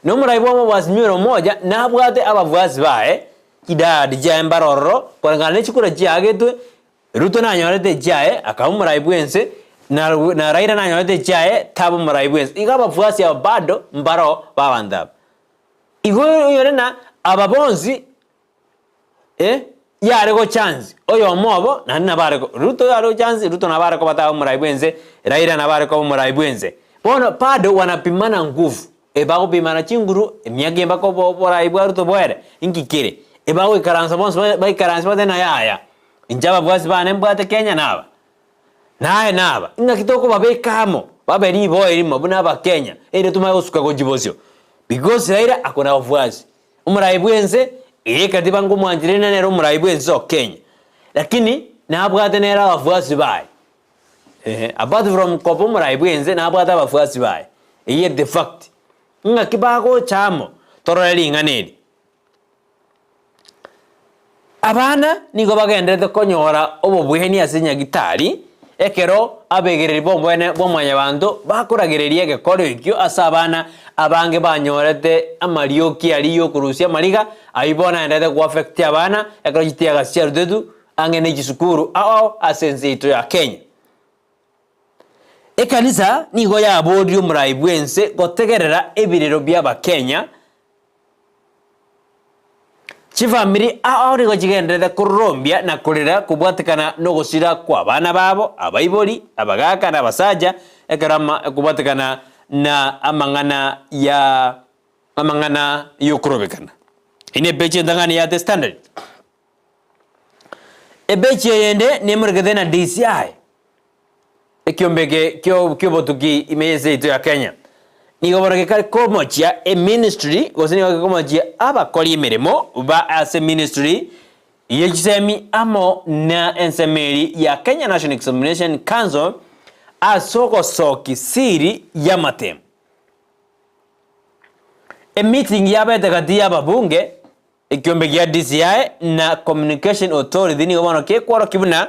na omorai bwa omobwasimi ore omoja nabwate ababuasi baye, chidadi chiaye mbare ororo, koreng'ana ne chikura chiagetwe, Ruto nanyorete echiaye akaba omorai bw'ense, na na Raila nanyorete echiaye taba omorai bw'ense. Igo abafuasi aba bado mbaro ba abanto aba. Igo onyore na aba bonsi eh, yare gochance oyomo obo naende nabo are Ruto yare gochance, Ruto nabo are koba taba omorai bwense, Raila nabo are koba omorai bwense. Bono bado wanapimana nguvu, ebagopimana chinguru, emiaka embaka obo oborai bwa Ruto boere, inki kere? Ebagoikaransa bonsi ba baikaranse batebe ng'a yaya, inche ababuasi bane mbwate Kenya naba. Naye naba, ing'aki tokobabeka amo babe riboe rimo buna Abakenya, erinde tomanye gosuka gochia bosio. Because Raila ako nabafuasi. Omorai bwense, ee katiba ngomwanchire rinde nere omorai bwense o Kenya. Lakini. nabwate nere abafuasi baye, eeh, apart from koba omorai bwense nabwate abafuasi baye, eyio ere the fact. Ng'aki bagocha amo torore ring'ana eri. Abana nigo bagendererete konyora obobweni ase nyagitari, ekero abegereri b'oboene bwa Mwanyabanto bakoragereria egekoro ekio ase abana abange banyorete amarioki aria y'okorusia amariga, ayio bono agendererete goaffect abana ekero chitiagasi chiarutetwe ang'e ne chisukuru ao ao ase ense yaito ya Kenya. Ekanisa nigo yaboririe omorai bw'ense gotegerera ebirero bi'Abakenya. Chifamiri ao nigo chigendererete kororombia na korera kobwatekana nogosira kw'abana babo, abaibori, abagaaka na abasacha, ekero ama kobwatekana na amang'ana ya amang'ana y'okorobekana. Eye nepeji entang'ani ya The Standard. Epeji eyende nemorekete na DCI. Ekiombe eke ki'obotuki ime y'ense yaito ya Kenya nigo bono gekare komochia eministry gose nigo gekomochia abakori emeremo ba ase ministry ye chisemi amo na ensemo eri ya Kenya National Examination Council ase ogosoki siri y'amatemo. Emeeting yabete gati y'ababunge, Ekiombe gia DCI na Communication Authority nigo bono kekworokia buna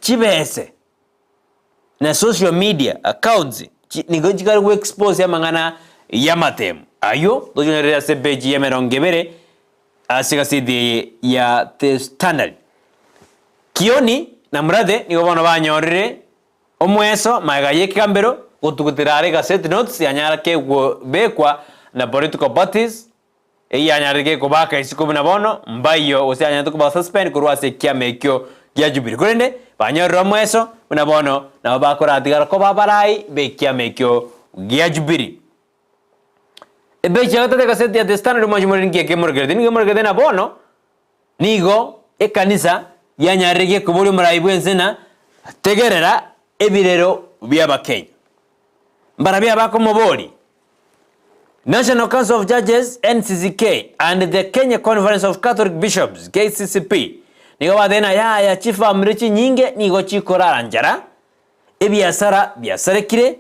chibese na social media accounts nigo chikare go expose amang'ana y'amatemo. Ayio tochionyorere ase epeji ya emerongo ebere ase egaseti eye ya The Standard. Kioni na Murathe nigo bono banyorire omweso magega y'ekegambero gotugutera are egaseti notes yanyara kegobekwa na political parties Eyanyarete gekobaaka isiko buna bono, mbaiyo gose yanyarete kobasuspend korwa ase ekiama ekio gia Jubilee. Korende banyorire omoeso buna bono nabo bakoratigara koba abarai b'ekiama ekio gia Jubilee. Epeji ya gatato egaseti ya The Standard omwanchi moriri nki ekemorekerete? Nigo emorekerete na bono nigo ekanisa yanyarire gekoboria omorai bw'ense na tegerera ebirero bi'Abakenya. Mbarabio abakomoboria, National Council of Churches, NCCK, and the Kenya Conference of Catholic Bishops, KCCB, nigo batebire ng'a yaya chifamiri chinyinge nigo chikorara nchara, ebiasara biasarekire,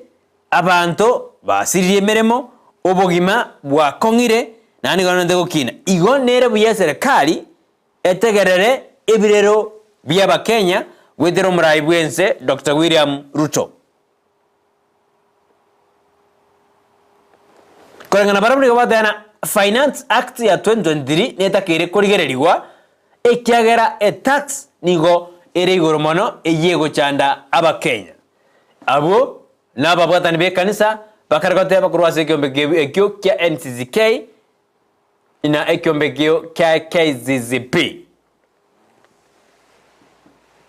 abanto basiririe emeremo, obogima bwakong'ire, naende nigo nonte gokina. Igo nere buya eserekari etegerere ebirero bi'Abakenya goetera omorai bw'ense Doctor William Ruto. Koreng'ana barabwo nigo bagoteba ng'a Finance Act ya 2023 netakeire korigererigwa ekiagera etax nigo ere igoro mono eyio egochanda abakenya. Abwo nababwatani b'ekanisa bakare goteba korwa ase ekeombe ekio kia NCCK na ekeombe ekio kia KCCP.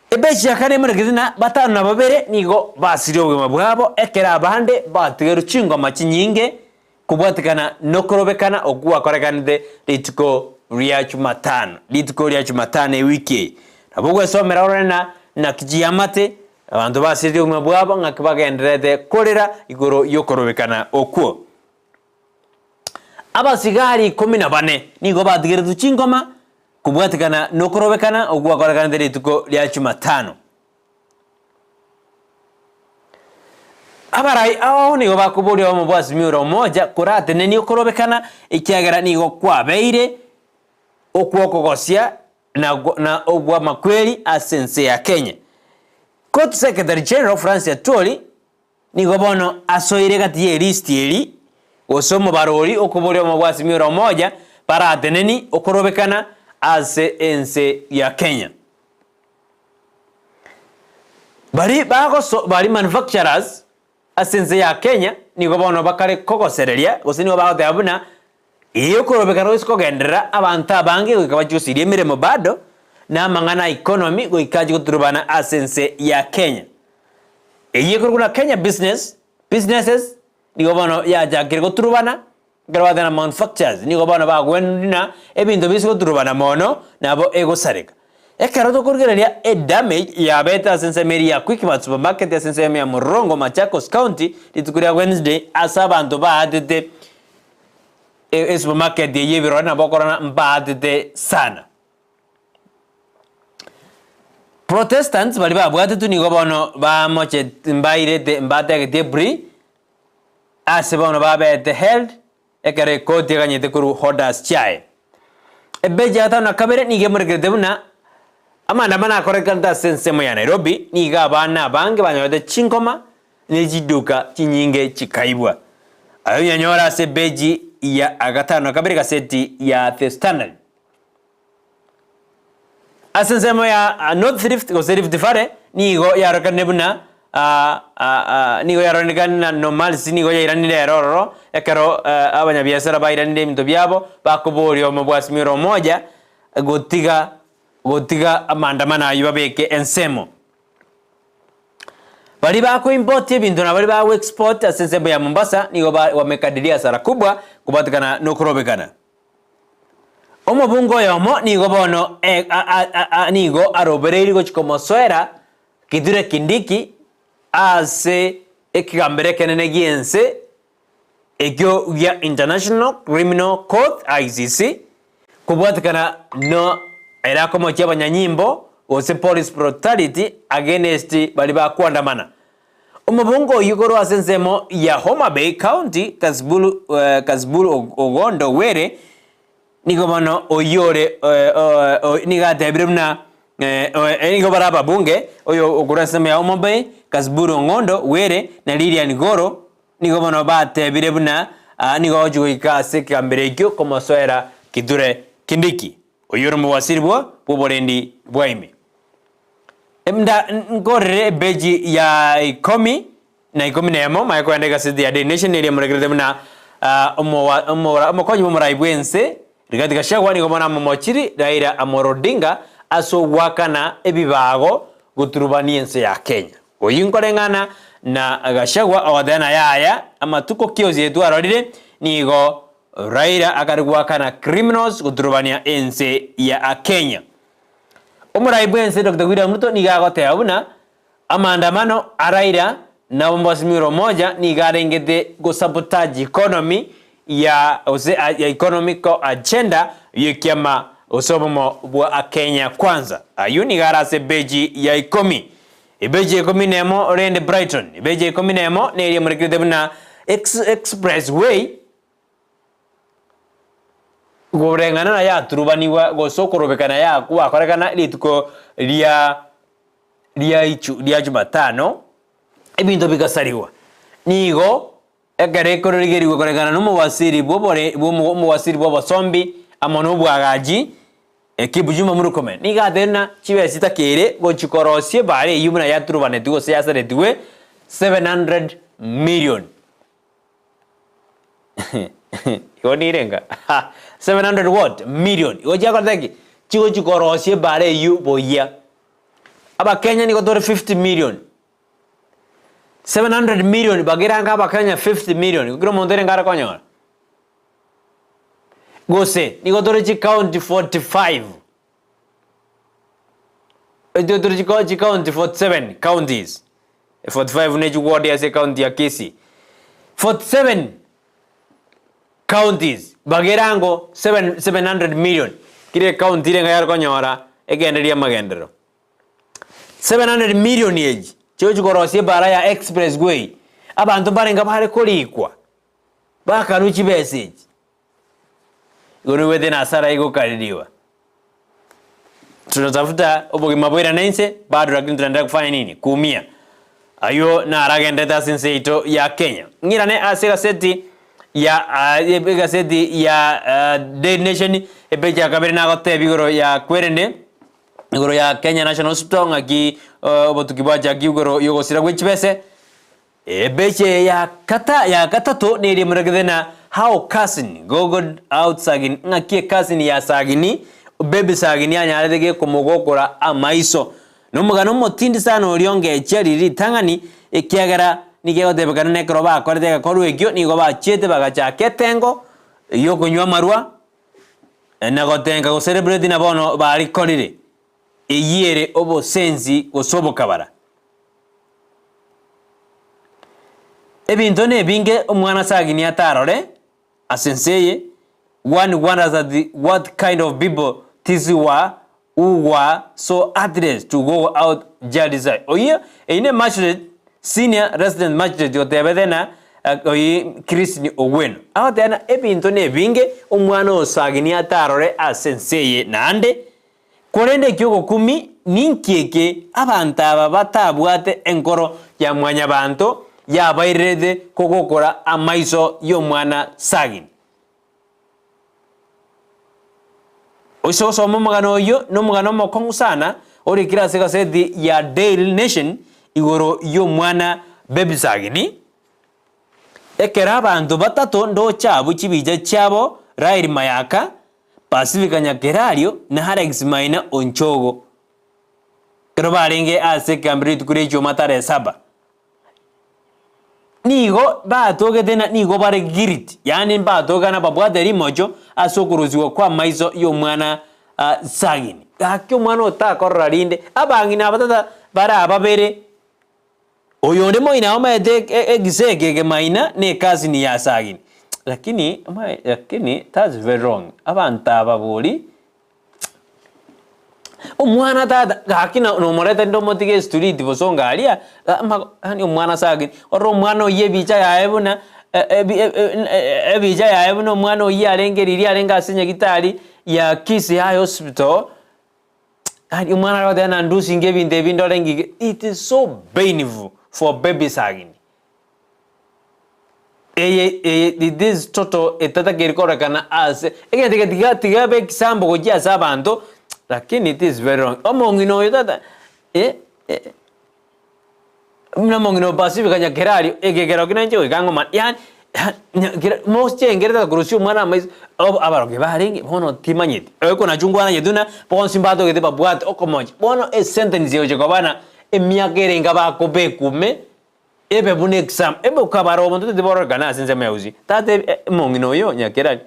Ebechi ya kane emorekete ng'a batano na babere nigo basirie obogima bwabo, ekero abande batigerwe chingoma chinyinge kobwatekana nokorobekana okwo gwakorekanete rituko ria Jumatano, rituko ria Jumatano ewiki eye. Nabo ogwesomera orore ng'a naki chiamate abanto basiretie obogima bwabo ng'aki bagendererete korera igoro y'okorobekana okwo. Abasigari ikomi na bane nigo batigeretwe chingoma kobwatekana nokorobekana okwo gwakorekanete rituko ria Jumatano. Abarai ao nigo bakoboria obomo bwa Azimio la Umoja koratenenie okorobekana ekiagera nigo kwabeire okwokogosia na ogw'amakweri ase ense ya Kenya. Court Secretary General Francis Atwoli Nigo bono asoire gati ye listi eri, gose omobarori okoboria obomo bwa Azimio la Umoja barateneni okorobekana ase ense ya Kenya. Bari bagoso bari manufacturers ase ense ya Kenya nigo bono bakare kogosereria gose nigo bagoteba buna ee okorobekana gose kogenderera abanto abange goika bachie gosiria emeremo bado na amang'ana a economy goika achie goturubana ase ense ya Kenya. Eyio ekorokwa na Kenya Business, Businesses, nigo bono yachakire goturubana, ekero bateba na manufacturers nigo bono bagwenerwa na ebinto bise goturubana mono nabo egosareka. Ekero tokorigereria edamage yabete ase ensemo eria ya Quickmart Supermarket ase ensemo ya Mlolongo Machakos County rituko ria Wednesday ase abanto baatete esupermarket eyio ebirore nabo okorora mbaatete sana. Protestants baria babwatetwe nigo bono bamochete mbairete mbategetie plea ase bono babete held ekero ekoti eganyete korwa orders chiaye. Ebeji ya gatano na kabere nigo emorekerete buna amaandamano akorekanete ase ensemo ya Nairobi nigo abana abange banyorete chinkoma ne chiduka chinyinge chikaibwa. Aye onyanyore ase ebeji ya gatano na kabere egaseti ya The Standard. Ase ensemo ya North Rift gose Rift Valley nigo yarokanire buna nigo yarorekane na normalcy nigo yairanire ere ororo ekero abanyabiasara bairanire ebinto biabo bakoboria omobwasimi ore omoja gotiga gotiga amaandamano aywo babeke ensemo. Baria bakoimport ebinto na baria bagoexport ase ensemo ya Mombasa nigo ba wamekadiria hasara kubwa kobatekana nokorobekana. Omobunge oyomo nigo bono nigo arobereirie gochia komosoera Kithure Kindiki ase ekegambero ekenene gi'ense ekio gia International Criminal Court, ICC, kobwatekana no ere akomochia abanyanyimbo gose police brutality against baria bakoandamana. Omobunge oyio korwa ase ensemo ya Homa Bay County, Kasiburu Kasiburu Ogondo Were, nigo bono oyio ore nigo atebire buna nigo bare ababunge, oyo okorwa ensemo ya Homa Bay, Kasiburu Ong'ondo Were na Lilian Goro, nigo bono batebire buna nigo agochia goika ase ekegambero ekio komosoera Kithure Kindiki, oyio ore omowasiri bwo bw'oborendi bwa ime. Nda nkorere ebeji ya ikomi na ikomi na emo, manye kogenda egaseti ya Daily Nation eria emorekerete buna omowa omora omokonyi bw'omorai bw'ense Rigathi Gachagua nigo bono amomochiri Raila Amolo Odinga ase ogoakana ebibago goturubania ense ya Kenya. Oyio nkoreng'ana na Gachagua ogoteba na yaya amatuko ki onsi twarorire nigo Raila akare goakana criminals goturubania ense ya Kenya. Omorai bw'ense Doctor William Ruto nigo agoteba buna amaandamano a Raila na Omobasimire Omoja nigo arengete go sabotage economy ya gose ya economical agenda y'ekiama gose obomo bwa Kenya Kwanza. Ayio nigo are ase epeji ya ikomi. Epeji ya ikomi na emo rende Brighton. Epeji ya ikomi na emo neria emorekerete buna Express Way Koreng'ana na yaturubanigwa gose okorobekana ya gwakorekana rituko ria ria ichu ria jumatano, ebinto bigasarigwa. Nigo ekero ekororigerigwa koreng'ana na omowasiri bw'obore bw'omo omowasiri bw'obosombi amo na obwagachi Kipchumba Murkomen nigo atebire ng'a chibesa chitakeire gochia korosia ebaara eyio buna yaturubanetwe gose yasaretigwe 700 million. Igo nirenga 700 what? Million. Igo chiakorete ki? Chigochi korosia ebara eyio buya. Abakenya nigo tore 50 million. 700 million bageranga abakenya 50 million. Igo kera omonto erenge arekonyora. Gose nigo tore chicounty 45. Intwe tore chiko chicounty 47 counties. 45 ne chiward ase ecounty ya Kisii. 47 counties bagerango 7 700 million kera ecounty ere yare konyora egende ria amagenderero. 700 million echi chigochi korosia ebara ya express way abanto mbarenge bare korikwa bakarwa chibesa echi. Igo noigwete na Sara igokaririwa. Tunatafuta obogima boirane inse bado lakini tunaendelea kufanya nini? Kuumia. Ayio naro agenderete ase ense yaito ya Kenya. Ng'irane ase egaseti ya egaseti ya Daily Nation epeji ya kabere nagotebia igoro ya kwerende igoro ya Kenya National Hospital ng'aki obotuki bwachaki igoro yogosira gwe chibese. Epeji eye ya kata ya gatato neria emorekete na How cousin goggled out Sagini, ng'aki ekasini ya Sagini, baby Sagini anyarete gekomogokora amaiso. Nomogano omotindi sana oria ongechia riria ritang'ani, ekiagera nigo egotebekana nekero bakorete egekorwa ekio nigo bachiete bagachaka etengo yokonywa amarwa na gotenga go celebrate na bono barikorire. Eyio ere obosensi gose obokabara. Ebinto nebinge omwana Sagini atarore ase ense eye, one wonders at what kind of people these were. who were so heartless to go out Jalisai. Oyio eyio ne magistrate, senior resident magistrate otebete na oyio Christine Ogweno. Agoteba na ebinto nebinge omwana osagini atarore ase ense eye naende, korende ekiogokumi ninki eke abanto aba batabwate enkoro ya mwanyabanto yabairerete kogokora amaiso y'omwana Sagini. Ase ogosoma omogano oyio nomogano omokong'u sana orikire ase egaseti ya Daily Nation igoro y'omwana Baby Sagini, ekero abanto batato ndoche abwo chibicha chiabo Rael Mayaka, Pacifica Nyakerario na Alex Maina Onchogo ekero barenge ase ekegambero rituko ria Ijumaa tarehe saba. Nigo batogete na nigo bare guilty, yaani mbatogekana babwate rimocho ase okorusigwa kw'amaiso y'omwana Sagini. Gaki omwana otakorora rinde, abang'ina aba tata bare ababere, oyonde moina omanyete egise eke ekemaina ne ecousin ya Sagini. Lakini lakini that's very wrong, abanto aba bori. Omwana tata gaki na nomorete rinde omotige estriti bosongo aria, yaani omwana ase ageni, orore omwana oyio ebicha yaye buna ebicha yaye buna omwana oyio arenge riria arenge ase nyagitari ya Kisii High Hospital, yaani omwana arigoteba nandusinge ebinto ebi ndore ngige, it is so painful for babies ageni. Eye eye this total etatakeri kororekana ase egento eke tiga tiga ebe example gochia ase abanto lakini it is very wrong. Omong'ina oyo tata eh eh buna omong'ina o Pacifica Nyakerario eke kero kio nainche goika ng'omane yaani yaani mochengere tata korusia omwana amaiso abarogi barenge bono timanyeti oyo nachungwana yetwe na bonsi mbatogete babwate okomocha bono esentence egocha koba na emiaka erenge bakobekwa ime. Ebe buna exam, ebe okabara omonto tibororekana ase ensemo ya gusii. Tata omong'ina oyo nyakerani,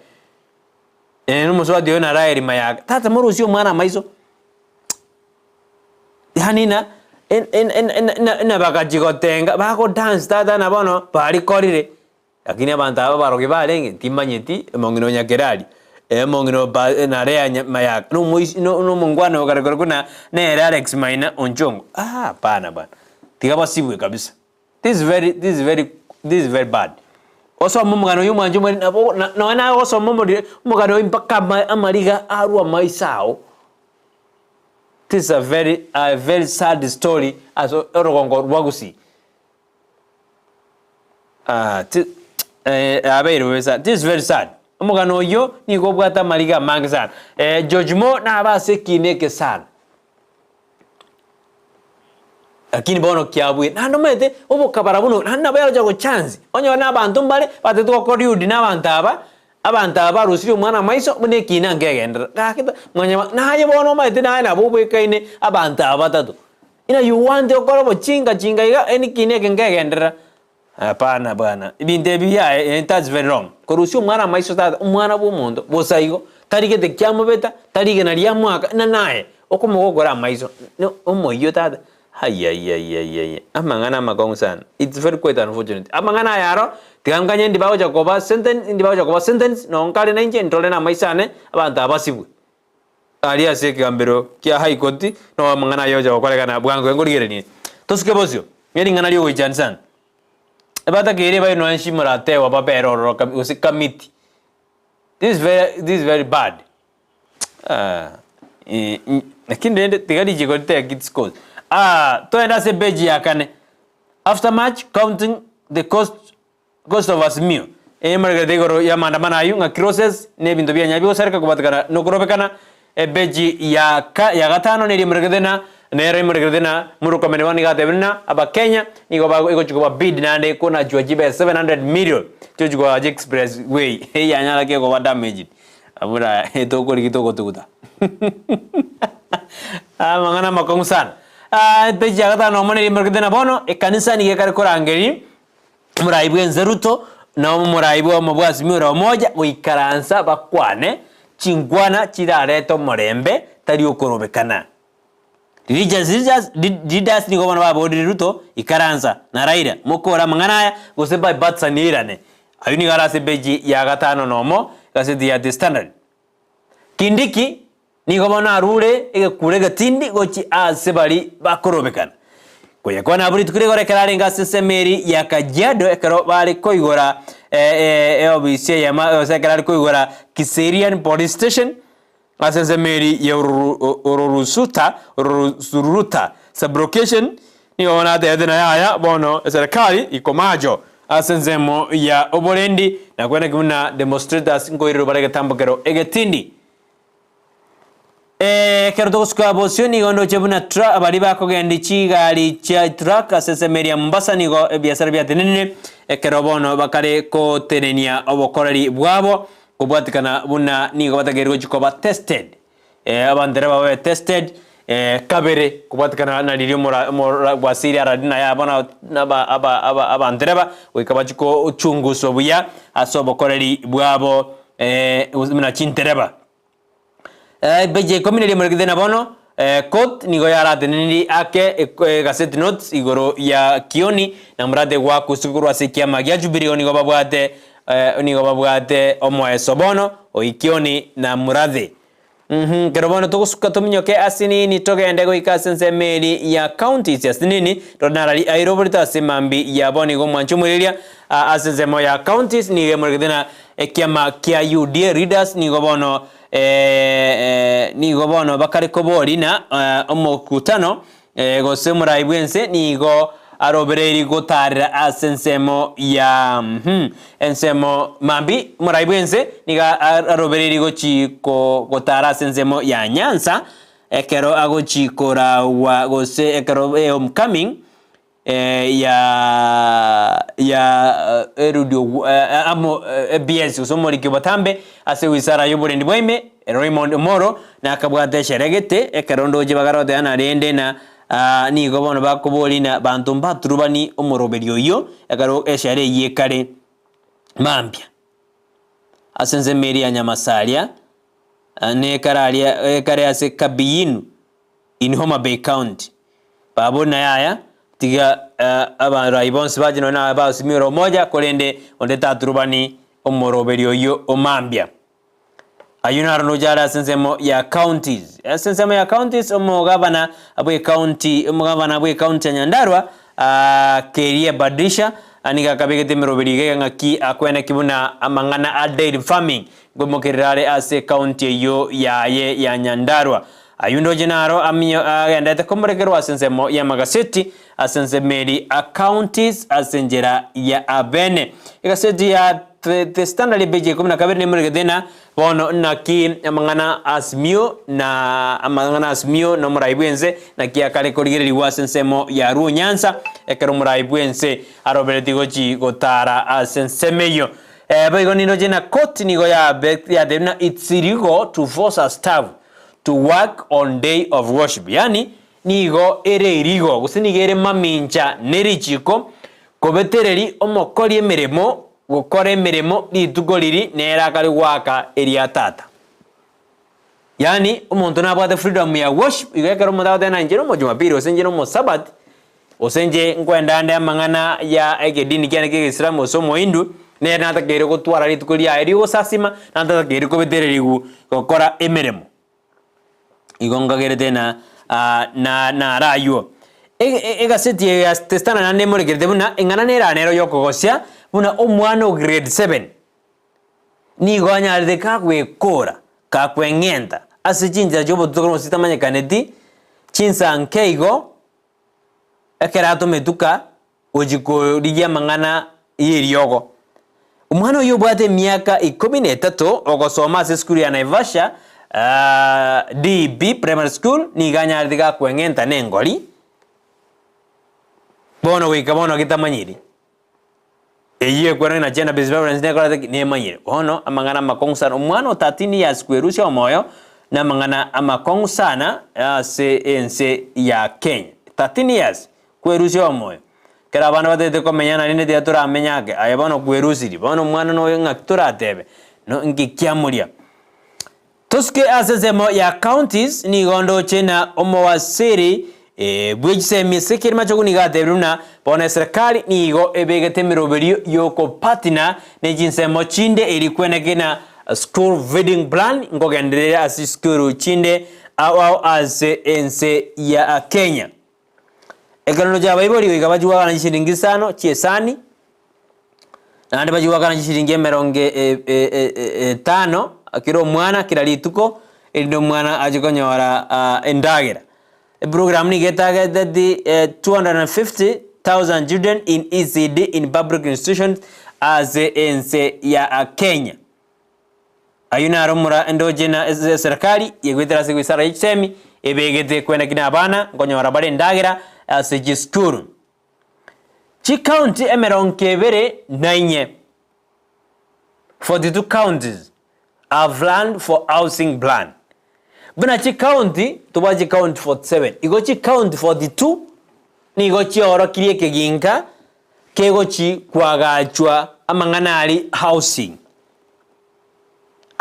na omosubati oyo nare aerima yake, tata morusie omwana amaiso, yaani na na bagachia gotenga bago dance tata na bono barikorire. Lakini abanto aba abarogi barenge, timanyeti omong'ina o Nyakerari, omong'ina o Ba nare anya Mayaka, na omoisi na omongwana oyo kare korokwa na nere Alex Maina Onchongo. Ah hapana bwana, tiga basibwe kabisa. This is very this is very this is very bad. Osome omogano oyio omwanche omwene nabo na nonya naye ogosoma omorire omogano oyio mpaka ama amariga arwe amaiso ao. This is a very a very sad story ase orogongo rwa Gusii. Ah, ti, eh, abeire bobe sana. This is very sad. Omogano oyio nigo obwate amariga amange sana. Eh, George Mo naba ase ekiina eke sana. Lakini bono kiabuire. Naende omanyete obokabara buna obo, naende nabo yagocha gochance. Onyore na abanto mbare batete gokoriudi na abanto aba, abanto aba barusirie omwana amaiso buna ekiina nkegenderera. Gaki ta, mwanyaba, naye bono omanyete naye nabo obwekaine abanto aba batato. Ng'a you want okore obochinga chinga iga any kina eke nkegenderera hapana bwana ebinto ebi yaye that's very wrong korusia omwana amaiso tata omwana bwa omonto bosa igo tari gete kiamobeta tari rigena riamoaka na naye okomogokora amaiso no omoyio tata haiyaiyaiyaiya amang'ana amakong'u sana it's very quite unfortunate amang'ana aya aro tiga nkanye ndi bagocha koba senten ndi bagocha koba sentence nonye nkare nainche ntore na amaiso ane abanto aba basibwe. Aria ase ekegambero kia High Court noo amang'ana aya ocha gokorekana bwango nkorigererie. Tosuke bosio, nering'ana riogoichani sana. Ebatakeire baye nonya shimoratewa babere ororo kabi gose kamiti. This is very this is very bad. Ah, lakini rende tiga richiko ritake its course. Ah, toende ase page ya kane. After much counting the cost Ghost of Azimio, eyemaregerete igoro y'amaandamano ayio ng'a crosses na ebinto bia nyabi gosareka kobatekana nokorobekana, ebeji ya ka ya gatano neria emoregerete na nero emoregerete na Murkomen bono nigo atebire na abakenya nigo ba egochi koba bid naende konachwa chibesa 700 million chiochi koagacha express way eyanyara kegoba damaged abura tokorigi togotuguta amang'ana amakong'u sana. Epeji ya gatano omo neria emoregerete na bono ekanisa nigo ekare korangeria. Omorai bw'ense Ruto na omorai bw'omo bwa Azimio la Umoja goikaransa bakwane chinkwana chirarete omorembe tari okorobekana. Religious leaders, leaders nigo bono baborire Ruto ikaransa na Raila mokore amang'ana aya gose bipartisan eirane. Ayio nigo are ase epeji ya gatano nomo egaseti ya The Standard. Kindiki. Nigo bono arure egekuro egetindi gochia aase baria bakorobekana. Koyakwana abwo rituko rigoro ekero arenge ase ensemo eria ya Kajiado ekero bare koigora eobisi eyemo gose ekero are koigora Kiserian Police Station ase ensemo eria ya Ororusuta Ororusuruta Sub-location nigo bono atebete na yaya bono eserekari iko macho ase ensemo ya oborendi na kweneki buna demonstrators nkoirerwa bare egetambokero egetindi. Ekero togosuka bosio nigo ndoche buna tra baria bakogendia chigari chia truck ase ensemo eria ya Mombasa nigo ebiasara biatenenire ekero bono bakare kotenenia obokoreri bwabo kobwatikana buna nigo batakeire gochia koba tested abantereba babe tested kabere kobwatikana na riria omora omora bwasiri arari naye aba na aba aba aba abantereba goika bachie kochunguswa buya ase obokoreri bwabo buna chintereba. Epeji ya ikomi na riemo rigete na bono, Court nigo yaratenenirie ake egaseti notes igoro ya Kioni na Murathe gwakuswa korwa ase ekiama gia Jubilee nigo babwate nigo babwate omoeso bono o Kioni na Murathe. Ekero bono togosuka tominyoke ase nini togende goika ase ensemo eri ya counties ase nini tore narari airoborete ase mambi ya bono igo omwanche omoireria ase ensemo ya counties nigo emoregete na Ekiama kia UDA leaders nigo bono nigo bono bakare koboria na omokutano gose omorai bwense nigo arobereiri gotarera ase ensemo ya ensemo mambi omorai bwense nigo arobereiri gochi gotara ase ensemo ya Nyanza ekero agochi koragwa gose ekero homecoming ya ya Erudi amo ebiesi gose omoriki obotambe ase wisara y'oborendi bwa ime, Raymond Omoro, nakabwate eshere gete, ekero ndoche bakarotera na rende na nigo bono bakoboria na banto mbaturubani omoroberio oyio ekero eshere eyio ekare mambia. Ase ensemo eria ya Nyamasaria, nekare aria ekare ase Kabiyinu in Homa Bay County. Baba naye aya, tiga abarai bonsi bache nonya na abasimio omoja, korende onde taturubani omoroberio oyio o mambia. Ayio naro noche are ase ensemo ya counties. Ase ensemo ya counties, omogavana bw'ecounty omogavana bw'ecounty ya Nyandarua Keria Badilisha nigo akabegete emeroberio iga ng'aki akweneki buna amang'ana a dairy farming nkoimokerera are ase ecounty eyio yaye ya Nyandarua. Ayio ndoche naro aminyo agendete komorekerwa ase ensemo y'amagaseti ase ensemo eri a counties ase enchera ya abene. Egaseti ya The, The Standard epeji ya ikomi na kabere nemoregete ng'a bono naki amang'ana Azimio na amang'ana Azimio na omorai bw'ense naki akare korigererigwa ase ensemo ya Luo Nyanza ekero omorai bw'ense aroberetie gochi gotara ase ensemo eyio. Boigo nindoche ng'a court nigo yabe yatebire ng'a it's illegal to force a staff to work on day of worship yaani nigo ere irigo gose nigo ere mamincha ne richiko kobetereri omokori emeremo gokora emeremo rituko riri nere akare goaka eria tata. Yaani omonto nabwate freedom ya worship igo ekero omonto agoteba ng'a inche nomo jumapili gose inche nomo sabbath Gose inche nkwenda ande amang'ana ya egedini kiane ki'Egeisilamu gose Omohindu, nere natakeire gotwara rituko riaye ri'ogosasima, na ntatakeire kobetererigwa gokora emeremo. Igo nkagerete na na naraywo. Egaseti eye ya The Standard naende emorekerete buna eng'ana nere nero y'okogosia buna omwana o grade seven nigo anyarete kagwekora, kakweng'enta ase chinchera chi'obotuko gose chitamanyekaneti, chinsa nke igo. Ekero atometuka gochia korigia amang'ana y'eriogo. Omwana oyio obwate emiaka ikomi na etato ogosoma ase esukuru ya Naivasha DEB Primary School nigo anyarete gakweng'enta nengori bono goika bono getamanyiri. Eyio ekwerania na gender based violence nekorete ki? Nemanyire. Bono amang'ana amakong'u sana, omwana o 13 years kwerusia omoyo namang'ana amakong'u sana ase ense ya Kenya. 13 years kwerusia omoyo. Ekero abana batagete komenya rende tiga toramenye ake, aye bono kwerusirie, bono omwana noyo ng'aki toratebe? No nki kiamoria? Tosuke ase ensemo ya counties nigo ndoche na omowasiri bwe chisemi ase ekerima chogo nigo atebire buna bono eserekari nigo ebegete emeroberio yokopatina ne chinsemo chinde eri kweneke na. School Feeding Plan nkogenderere ase chisukuru chinde ao ao ase ense ya Kenya. Ekerero kia abaibori goika bachie goakana chishilingi isano chi'esani, naende bachie goakana chishilingi emerongo etano kera omwana kera rituko, erinde omwana achie konyora endagera. Eprogram nigo etageteti 250,000 children in ECD in public institutions ase ense ya Kenya. Ayio naro omora endoche na eserekari yegoetera ase egoisara ye chisemi ebegete kwenaki na abana nkonyora bare endagera ase chisukuru. Chicounty emerongo ebere na inye, 42 counties, have planned for housing plan. Buna chicounty tobwate chicounty 47, igo chicounty 42 nigo chiaorokirie ekeginka kegochi koagachwa amang'ana aria housing.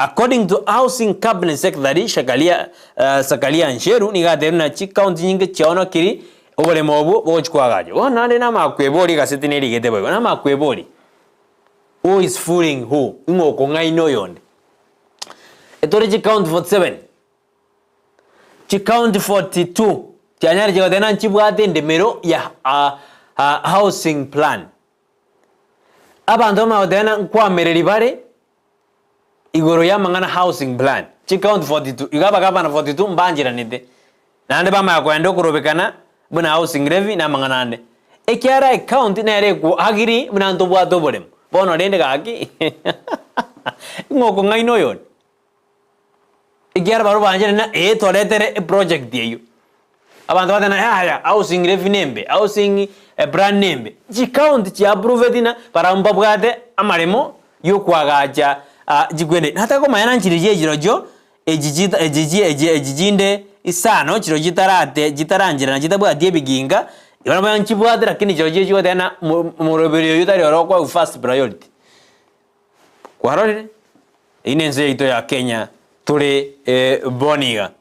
According to Housing Cabinet Secretary Shakalia, uh, Sakaria Nsheru nigo atebirie buna chikaunti nyinge chiaonokiri oboremo obwo bogochi koagachwa. Bono naende namakwebori egaseti nerigete boigo, namakwebori who is fooling who, ing'o okong'aina oyonde. Etore chikaunti 47, chikaunti 42 chianyare chigoteba ng'a nchibwate endemero ya uh, uh, housing plan. Abanto bamanya goteba ng'a nkwamereri bare igoro y'amang'ana housing plan, chicounty 42, igo abagavana 42 mbancheranete, naende bamanya koenda okorobekana buna housing levy na amang'ana ande. Ekiagera ecounty nere ekoagiri buna ntobwate oboremo, bono rende gaki ng'o okong'aina oyonde? Ekiagera barabwo bancherane ng'a ee toretere eproject eyio. Abanto bateba ng'a yaya housing levy nembe, housing plan nembe. Chicounty chia approveti ng'a barabwo mbabwate amaremo ya okoagacha chikwende. Nataka komanya na nchire chia chirochio echi chita echi chi echi echi chinde isano chirochio chitarate chitarancherana chitabwati ebiginga, igo nabo nchibwate lakini chirochio chigoteba ng'a mo moroberi oyio tari oro okoegwa first priority. Kwarorire? Eyio nense yaito ya Kenya tore bono iga.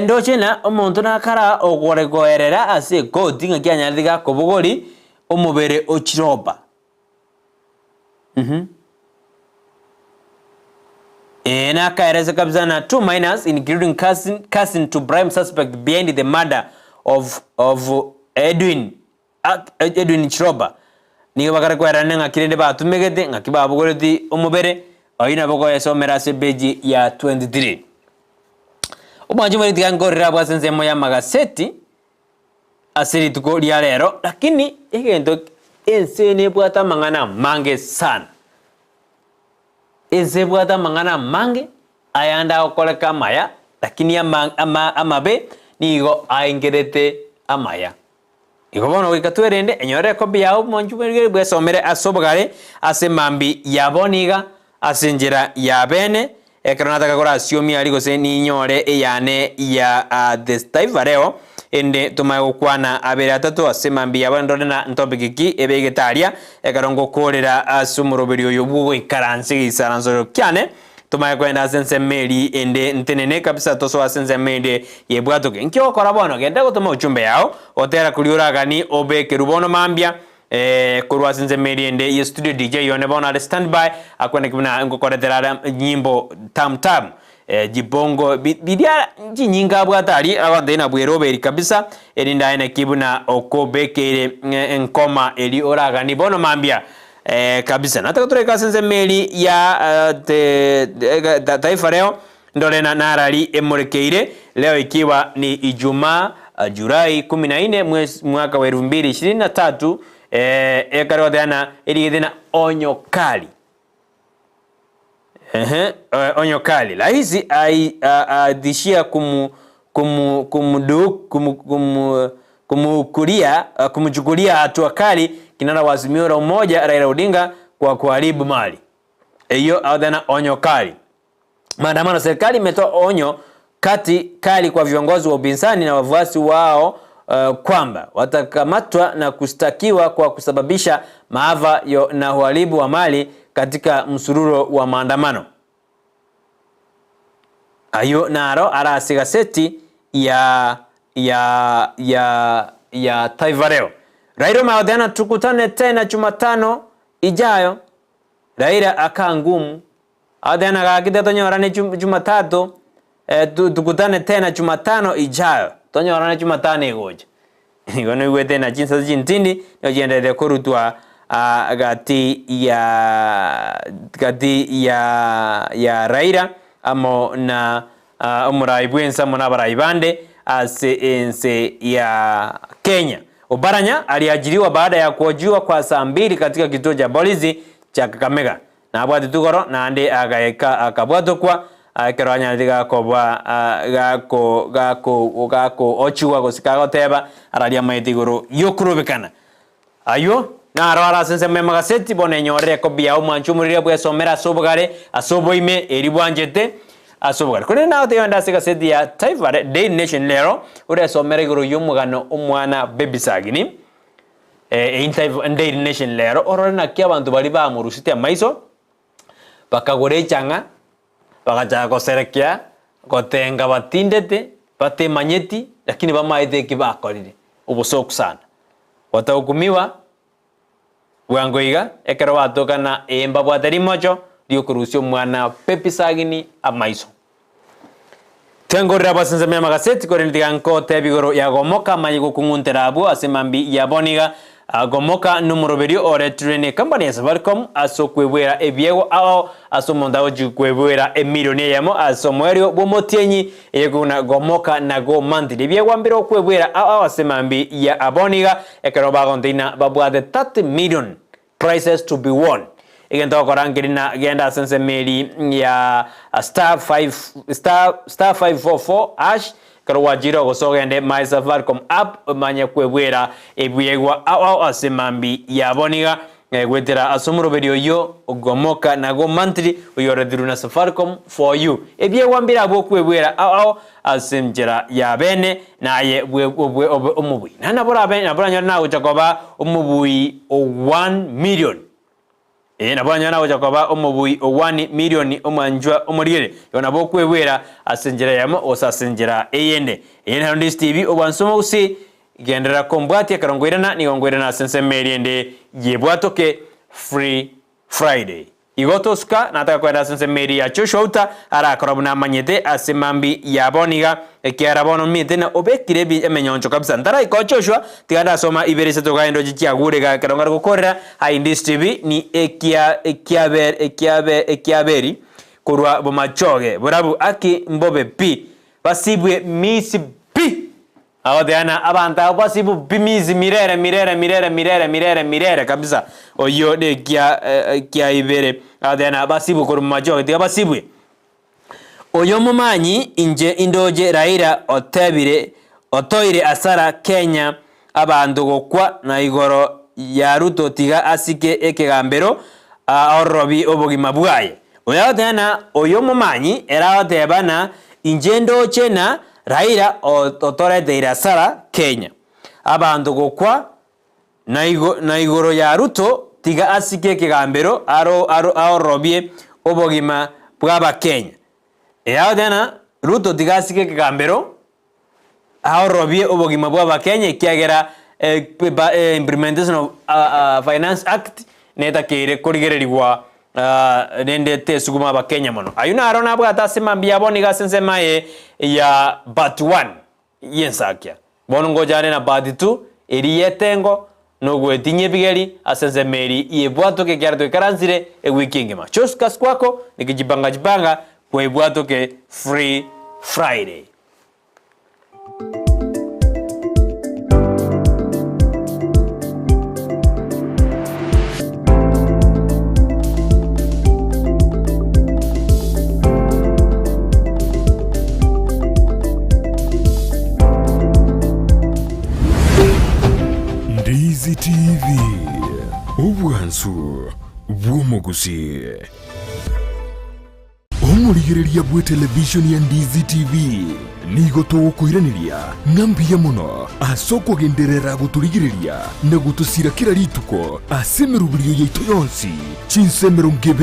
Ndoche ng'a omonto nakara okore koerera ase ekoti ng'aki anyarete gakobogori omobere o chiroba. Ee nakaeresa kabisa na two minors including cousin, cousin to prime suspect behind the murder of, of Edwin Edwin Chiroba, nigo bakare kwerania ng'aki rende batumegete, ng'aki babogoreti omobere, oyio nabo koyesomera ase epeji ya 23. Omwanchi omoriri tiga nkorere abwo ase ensemo y'amagaseti ase rituko ria rero, lakini egento ense eye nebwate amang'ana amange sana. Ense ebwate amang'ana amange ayande agokoreka amaya, lakini ama ama amabe nigo aengerete amaya. Igo bono goika twerende, enyore ekobi yao omonche bw'erigeri bwesomere ase obogare ase mambia ya bono iga, ase enchera ya bene, ekero nataka korasiomi aria gose ninyore eyane ya The Taifa Leo, ende tomanye gokwana abere atato ase mambia ya bono ndore na ntopic ki ebegete aria, ekero ngokoorera ase omoroberi oyo bw'ogoikaransa egeisaransero kiane. Tomanye kogenda ase ensemo eria ende ntenene kabisa tosoe ase ensemo ende y'ebwatoke. Nki ogokora bono? Genda gotoma uchumbe yao, gotera koria oragani obekerwe bono mambia, eh, korwa ase ensemo eria ende ye studio DJ one bono are standby akweneke buna ngokoretera are nyimbo tam tam eh, jibongo bi biria chinyinga abwate aria agontebia na bweroberi kabisa erinde aye naki buna okobekeire enkoma eria oragani bono mambia. Eh, kabisa. Nataka toreke ase ensemo eri ya eh, te, eh, ta- Taifa Leo, ndore na narari emorekeire leo ikiwa ni Ijumaa ah, Julai kumi na ine mwezi mwaka wa elfu mbili ishirini na tatu eh, ekare goteana erigete na onyo kali Ehe, eh, onyo kali rahisi ai- a- atishia kumu kumu kumudu kumu kumu kumukulia kumuchukulia hatua kali kinara wa Azimio la Umoja Raila Odinga kwa kuharibu mali. Eyio agoteana onyo kali. Maandamano, serikali imetoa onyo kati kali kwa viongozi wa upinzani na wafuasi wao uh, kwamba watakamatwa na kushtakiwa kwa kusababisha maafa na uharibu wa mali katika msururo wa maandamano. Ayio naro are ase egaseti ya ya ya ya Taifa Leo. Raila omanya goteba tukutane tena Jumatano ijayo. Raila akaa ngumu. Agotebi gaki tiga tonyorane Jumatatu, tukutane tena Jumatano ijayo, tonyorane Jumatano egocha. Igo noigwete na chinsase chintindi nigo chigendererete korutwa gati ya gati ya ya Raila amo na omorai bw'ense amo nabarai bande ase ense ya Kenya. Oparanya aliajiriwa baada ya kuhojiwa kwa saa mbili katika kituo cha polisi cha Kakamega. Nabwatitwe igoro naende agaika akabwatokwa ekero anyarete gakoba gako gako gakoochigwa gose kagoteba araria amaete igoro y'okorobekana. Ayio naro are ase ensemo y'amagaseti, bono enyorere ekobi yao omwanche omoriri bwesomere ase obogare ase oboime eri bwanchete ase obogare. Korende nagotebia onde ase egaseti ya Taifa Daily Nation rero oresomere igoro y'omogano omwana Baby Sagini. Daily Nation rero orore naki abanto baria bamorusete amaiso, bakagora echang'a, bagachaka goserekea, gotenga batindete, batemanyeti, lakini bamaete eki bakorire, obosoku sana. Watahukumiwa bwango iga, ekero batokana ee mbabwate rimocho riokorusia omwana baby sagini amaiso. Tengorera ase ensemo y'amagaseti, korende tiga nkotebie igoro ya gomoka amaye gokong'untera abwo ase mambia ya bono iga. Gomoka nomoroberio oretirwe necompany ya Safaricom ase okweboera ebiegwa ao ase omonto agochia kweboera emilioni eyemo ase omoerio bw'omotienyi eye koguna Gomoka na Go Monthly. Ebiegwa mbire okweboera ao ase mambia ya bono iga ekero bagonteina babwate 30 million Prizes to be won. Egento ogokora nkeri na genda ase ensemo eri ya star 5 star star 544 hash ekero gwachire ogose ogende my Safaricom app omanye kwebwera ebiegwa ao ao ase mambi yabo niga goetera ase omoroberi oyio gomoka na go monthly oyoretirwe na Safaricom for you. Ebiegwa mbire abwo okwebwera ao ao ase enchera ya bene Naye obe omobui. Naende nabo orabe nabo oranyore nagocha koba omobui o one million. Ee, nabo oranyore nagocha koba omobui o one million omwanchwa omorigere. Igo nabo okwebwera ase enchera eyemo gose ase enchera eyende. Eye nero Ndisi TV, obwansu omogusii, genderera kombwatia ekero nkoirana, nigo nkoirana ase ensemo eria ende yebwatoke Free Friday. Igo tosuka, nataka kogenda ase ensemo eria ya Joshua Uta, arakora buna amanyete ase mambi ya bono iga, ekiagera bono omanyete na obekire ebi emenyoncho kabisa. Ntaraika o Joshua, tiga ndasoma ibere isato iga endoche chiagure iga ekero ngare gokorera aye Ndisi TV ni ekia ekiabe ekiabe ekiaberi korwa bomachoge borabu aki mbobe pi basibwe misi pi. Agoteba na abanto abwo basibwe pi misi mirere mirere mirere mirere mirere mirere kabisa oyio nekia kia ibere agoteba na basibwe korwa mumachoge tiga basibwe. Oyo omomanyi inche indoche Raila otebire otoire asara Kenya abanto gokwa na igoro ya Ruto tiga asike ekegambero aororobie obogima bwaye. Oyo agoteba na oyo omomanyi ere agoteba na inche ndoche na Raila otoreteire asara Kenya. Abanto gokwa na igoro ya Ruto tiga asike ekegambero aororobie obogima bw'Abakenya. Ere agoteba na Ruto tiga asike ekegambero aororobie obogima bw'Abakenya ekiagera Implementation of Finance Act netakeire korigererigwa rende tesuguma Abakenya mono. Ayio naro nabwate ase mambia abo nigo ase ensemo aye ya part one y'ensakia. Bono ngocha are na part two eria y'etengo na ogoetinyia ebigeri ase ensemo eria y'ebwatoke ekiagera twaikaransire ewiki engima. Chosuka kwako nikijipanga jipanga kwa ebwatoke free Friday. Ndizi TV, obwansu bw'omogusii. Omorigereria bw'etelevishoni ya Ndizi TV, nigo togokoiraneria ng'a mbuya mono ase okogenderera gotorigereria na gotosira kera rituko ase emeroberio yaito yonsi chinsa 24.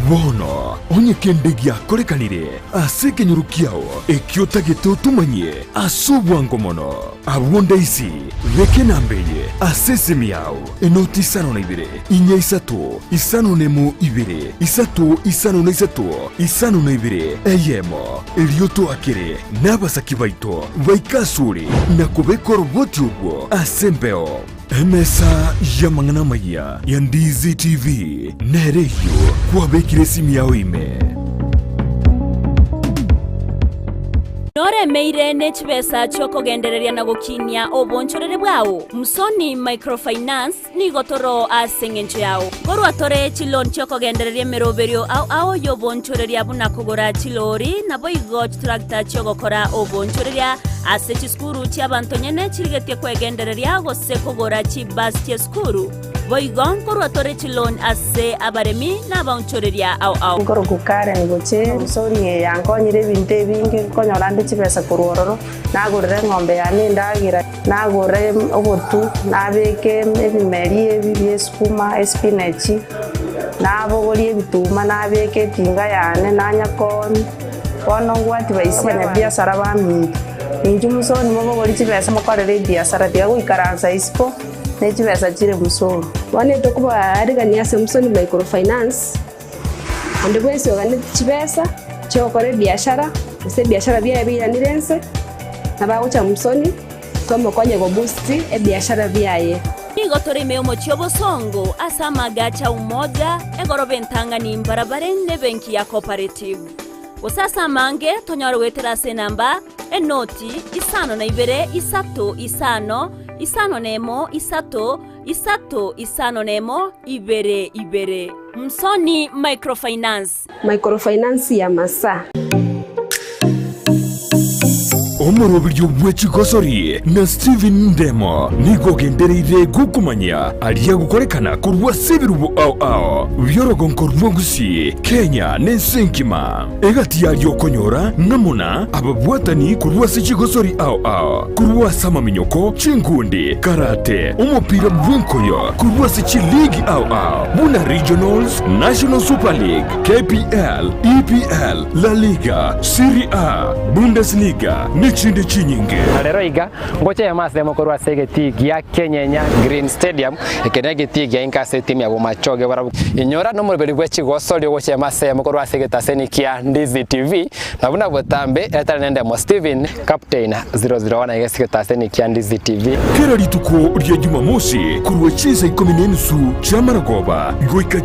Bono onye kende giakorekanire ase ekenyoro kiao ekio otagete otomanyie ase obwango mono, abwo ndaisi beka enamba eye ase esimi yao, enoti isano na ibere, inya isato, isano nemo ibere, isato isano na isato, isano na ibere, eyemo. Erio toakere nabasaki baito baike asore na kobeka oroboti orwo ase embeo. Emesa y'amang'ana amayia ya Ndizi TV nere eyio kwabekire esimi yao ime. Noremeire ne chibesa chi'okogendereria na gokinia obonchoreri bwao? Msoni Microfinance nigo toro ase engencho yao. Nkorwa tore chiloan chi'okogendereria emeroberio ao ao y'obonchoreria buna kogora chilori naboigo chitractor chi'ogokora obonchoreria ase chisukuru chi'abanto nyene chirigetie kwegendereria gose kogora chibus chi'esukuru. Boigo nkorwa tore chiloan ase abaremi na abaonchoreria ao ao. Nkorokwa Karen gochia ensoni eye yankonyire ebinto ebinge, nkonyora nde chibesa korwa ororo, nagorera eng'ombe yane endagera, nagora obotu, nabeka ebimeri ebi bia esukuma, espinach, nabogoria ebituma nabeka etinga yane nanya koonia. Bono ngwati baisia abanyabiasara baminto, inchuo mosoni mobogorie chibesa mokorere ebiasara, tiga goikaransa isiko. ne chibesa chire Musoni. Bono etokobaarigania ase Musoni Microfinance, onde bwensi oganeti chibesa chi'ogokora ebiashara, gose ebiashara biaye biiranire ense, nabo agocha Musoni, tomokonye goboost ebiashara biaye. Nigo tore ime y'omochie obosongo ase amagacho a Umoja, egoroba entang'ani mbarabare n'ebenki ya Cooperative. Gose ase amange tonyore goetera ase enamba, enoti, isano na ibere, isato, isano, isano nemo, isato, isato, isano nemo, ibere, ibere. Msoni Microfinance. Microfinance ya Masaa. Omoroberio bwe chigosori na Stephen Ndemo nigo ogendereire gokomanyia aria agokorekana korwa ase ebirubo ao ao bi'orogonko rwa Gusii, Kenya na ense engima. Egati yaria okonyora ng'a muna ababwatani korwa ase chigosori ao ao, korwa ase amaminyoko, chinkundi, karate, omopira bw'enkoyo, korwa ase chiligi ao ao buna Regionals, National Super League, KPL, EPL, La Liga, Serie A, Bundesliga, nechinde chinyinge. Na rero iga, ngocha eyemo ase eyemo korwa ase egetii gia Kenyenya Green Stadium, eke negetii gia inka ase etimu ya Bomachoge barabwo. Inyora nomoroberi bwe chigosori ogocha eyemo ase eyemo korwa ase egetaseni kia Ndizi TV, na buna botambe etari nendemo Stephen Captain 001 aiga ase egetaseni kia Ndizi TV. Kera rituko ria Jumamosi korwa chinsa ikomi na enusu chi'amaragoba goika.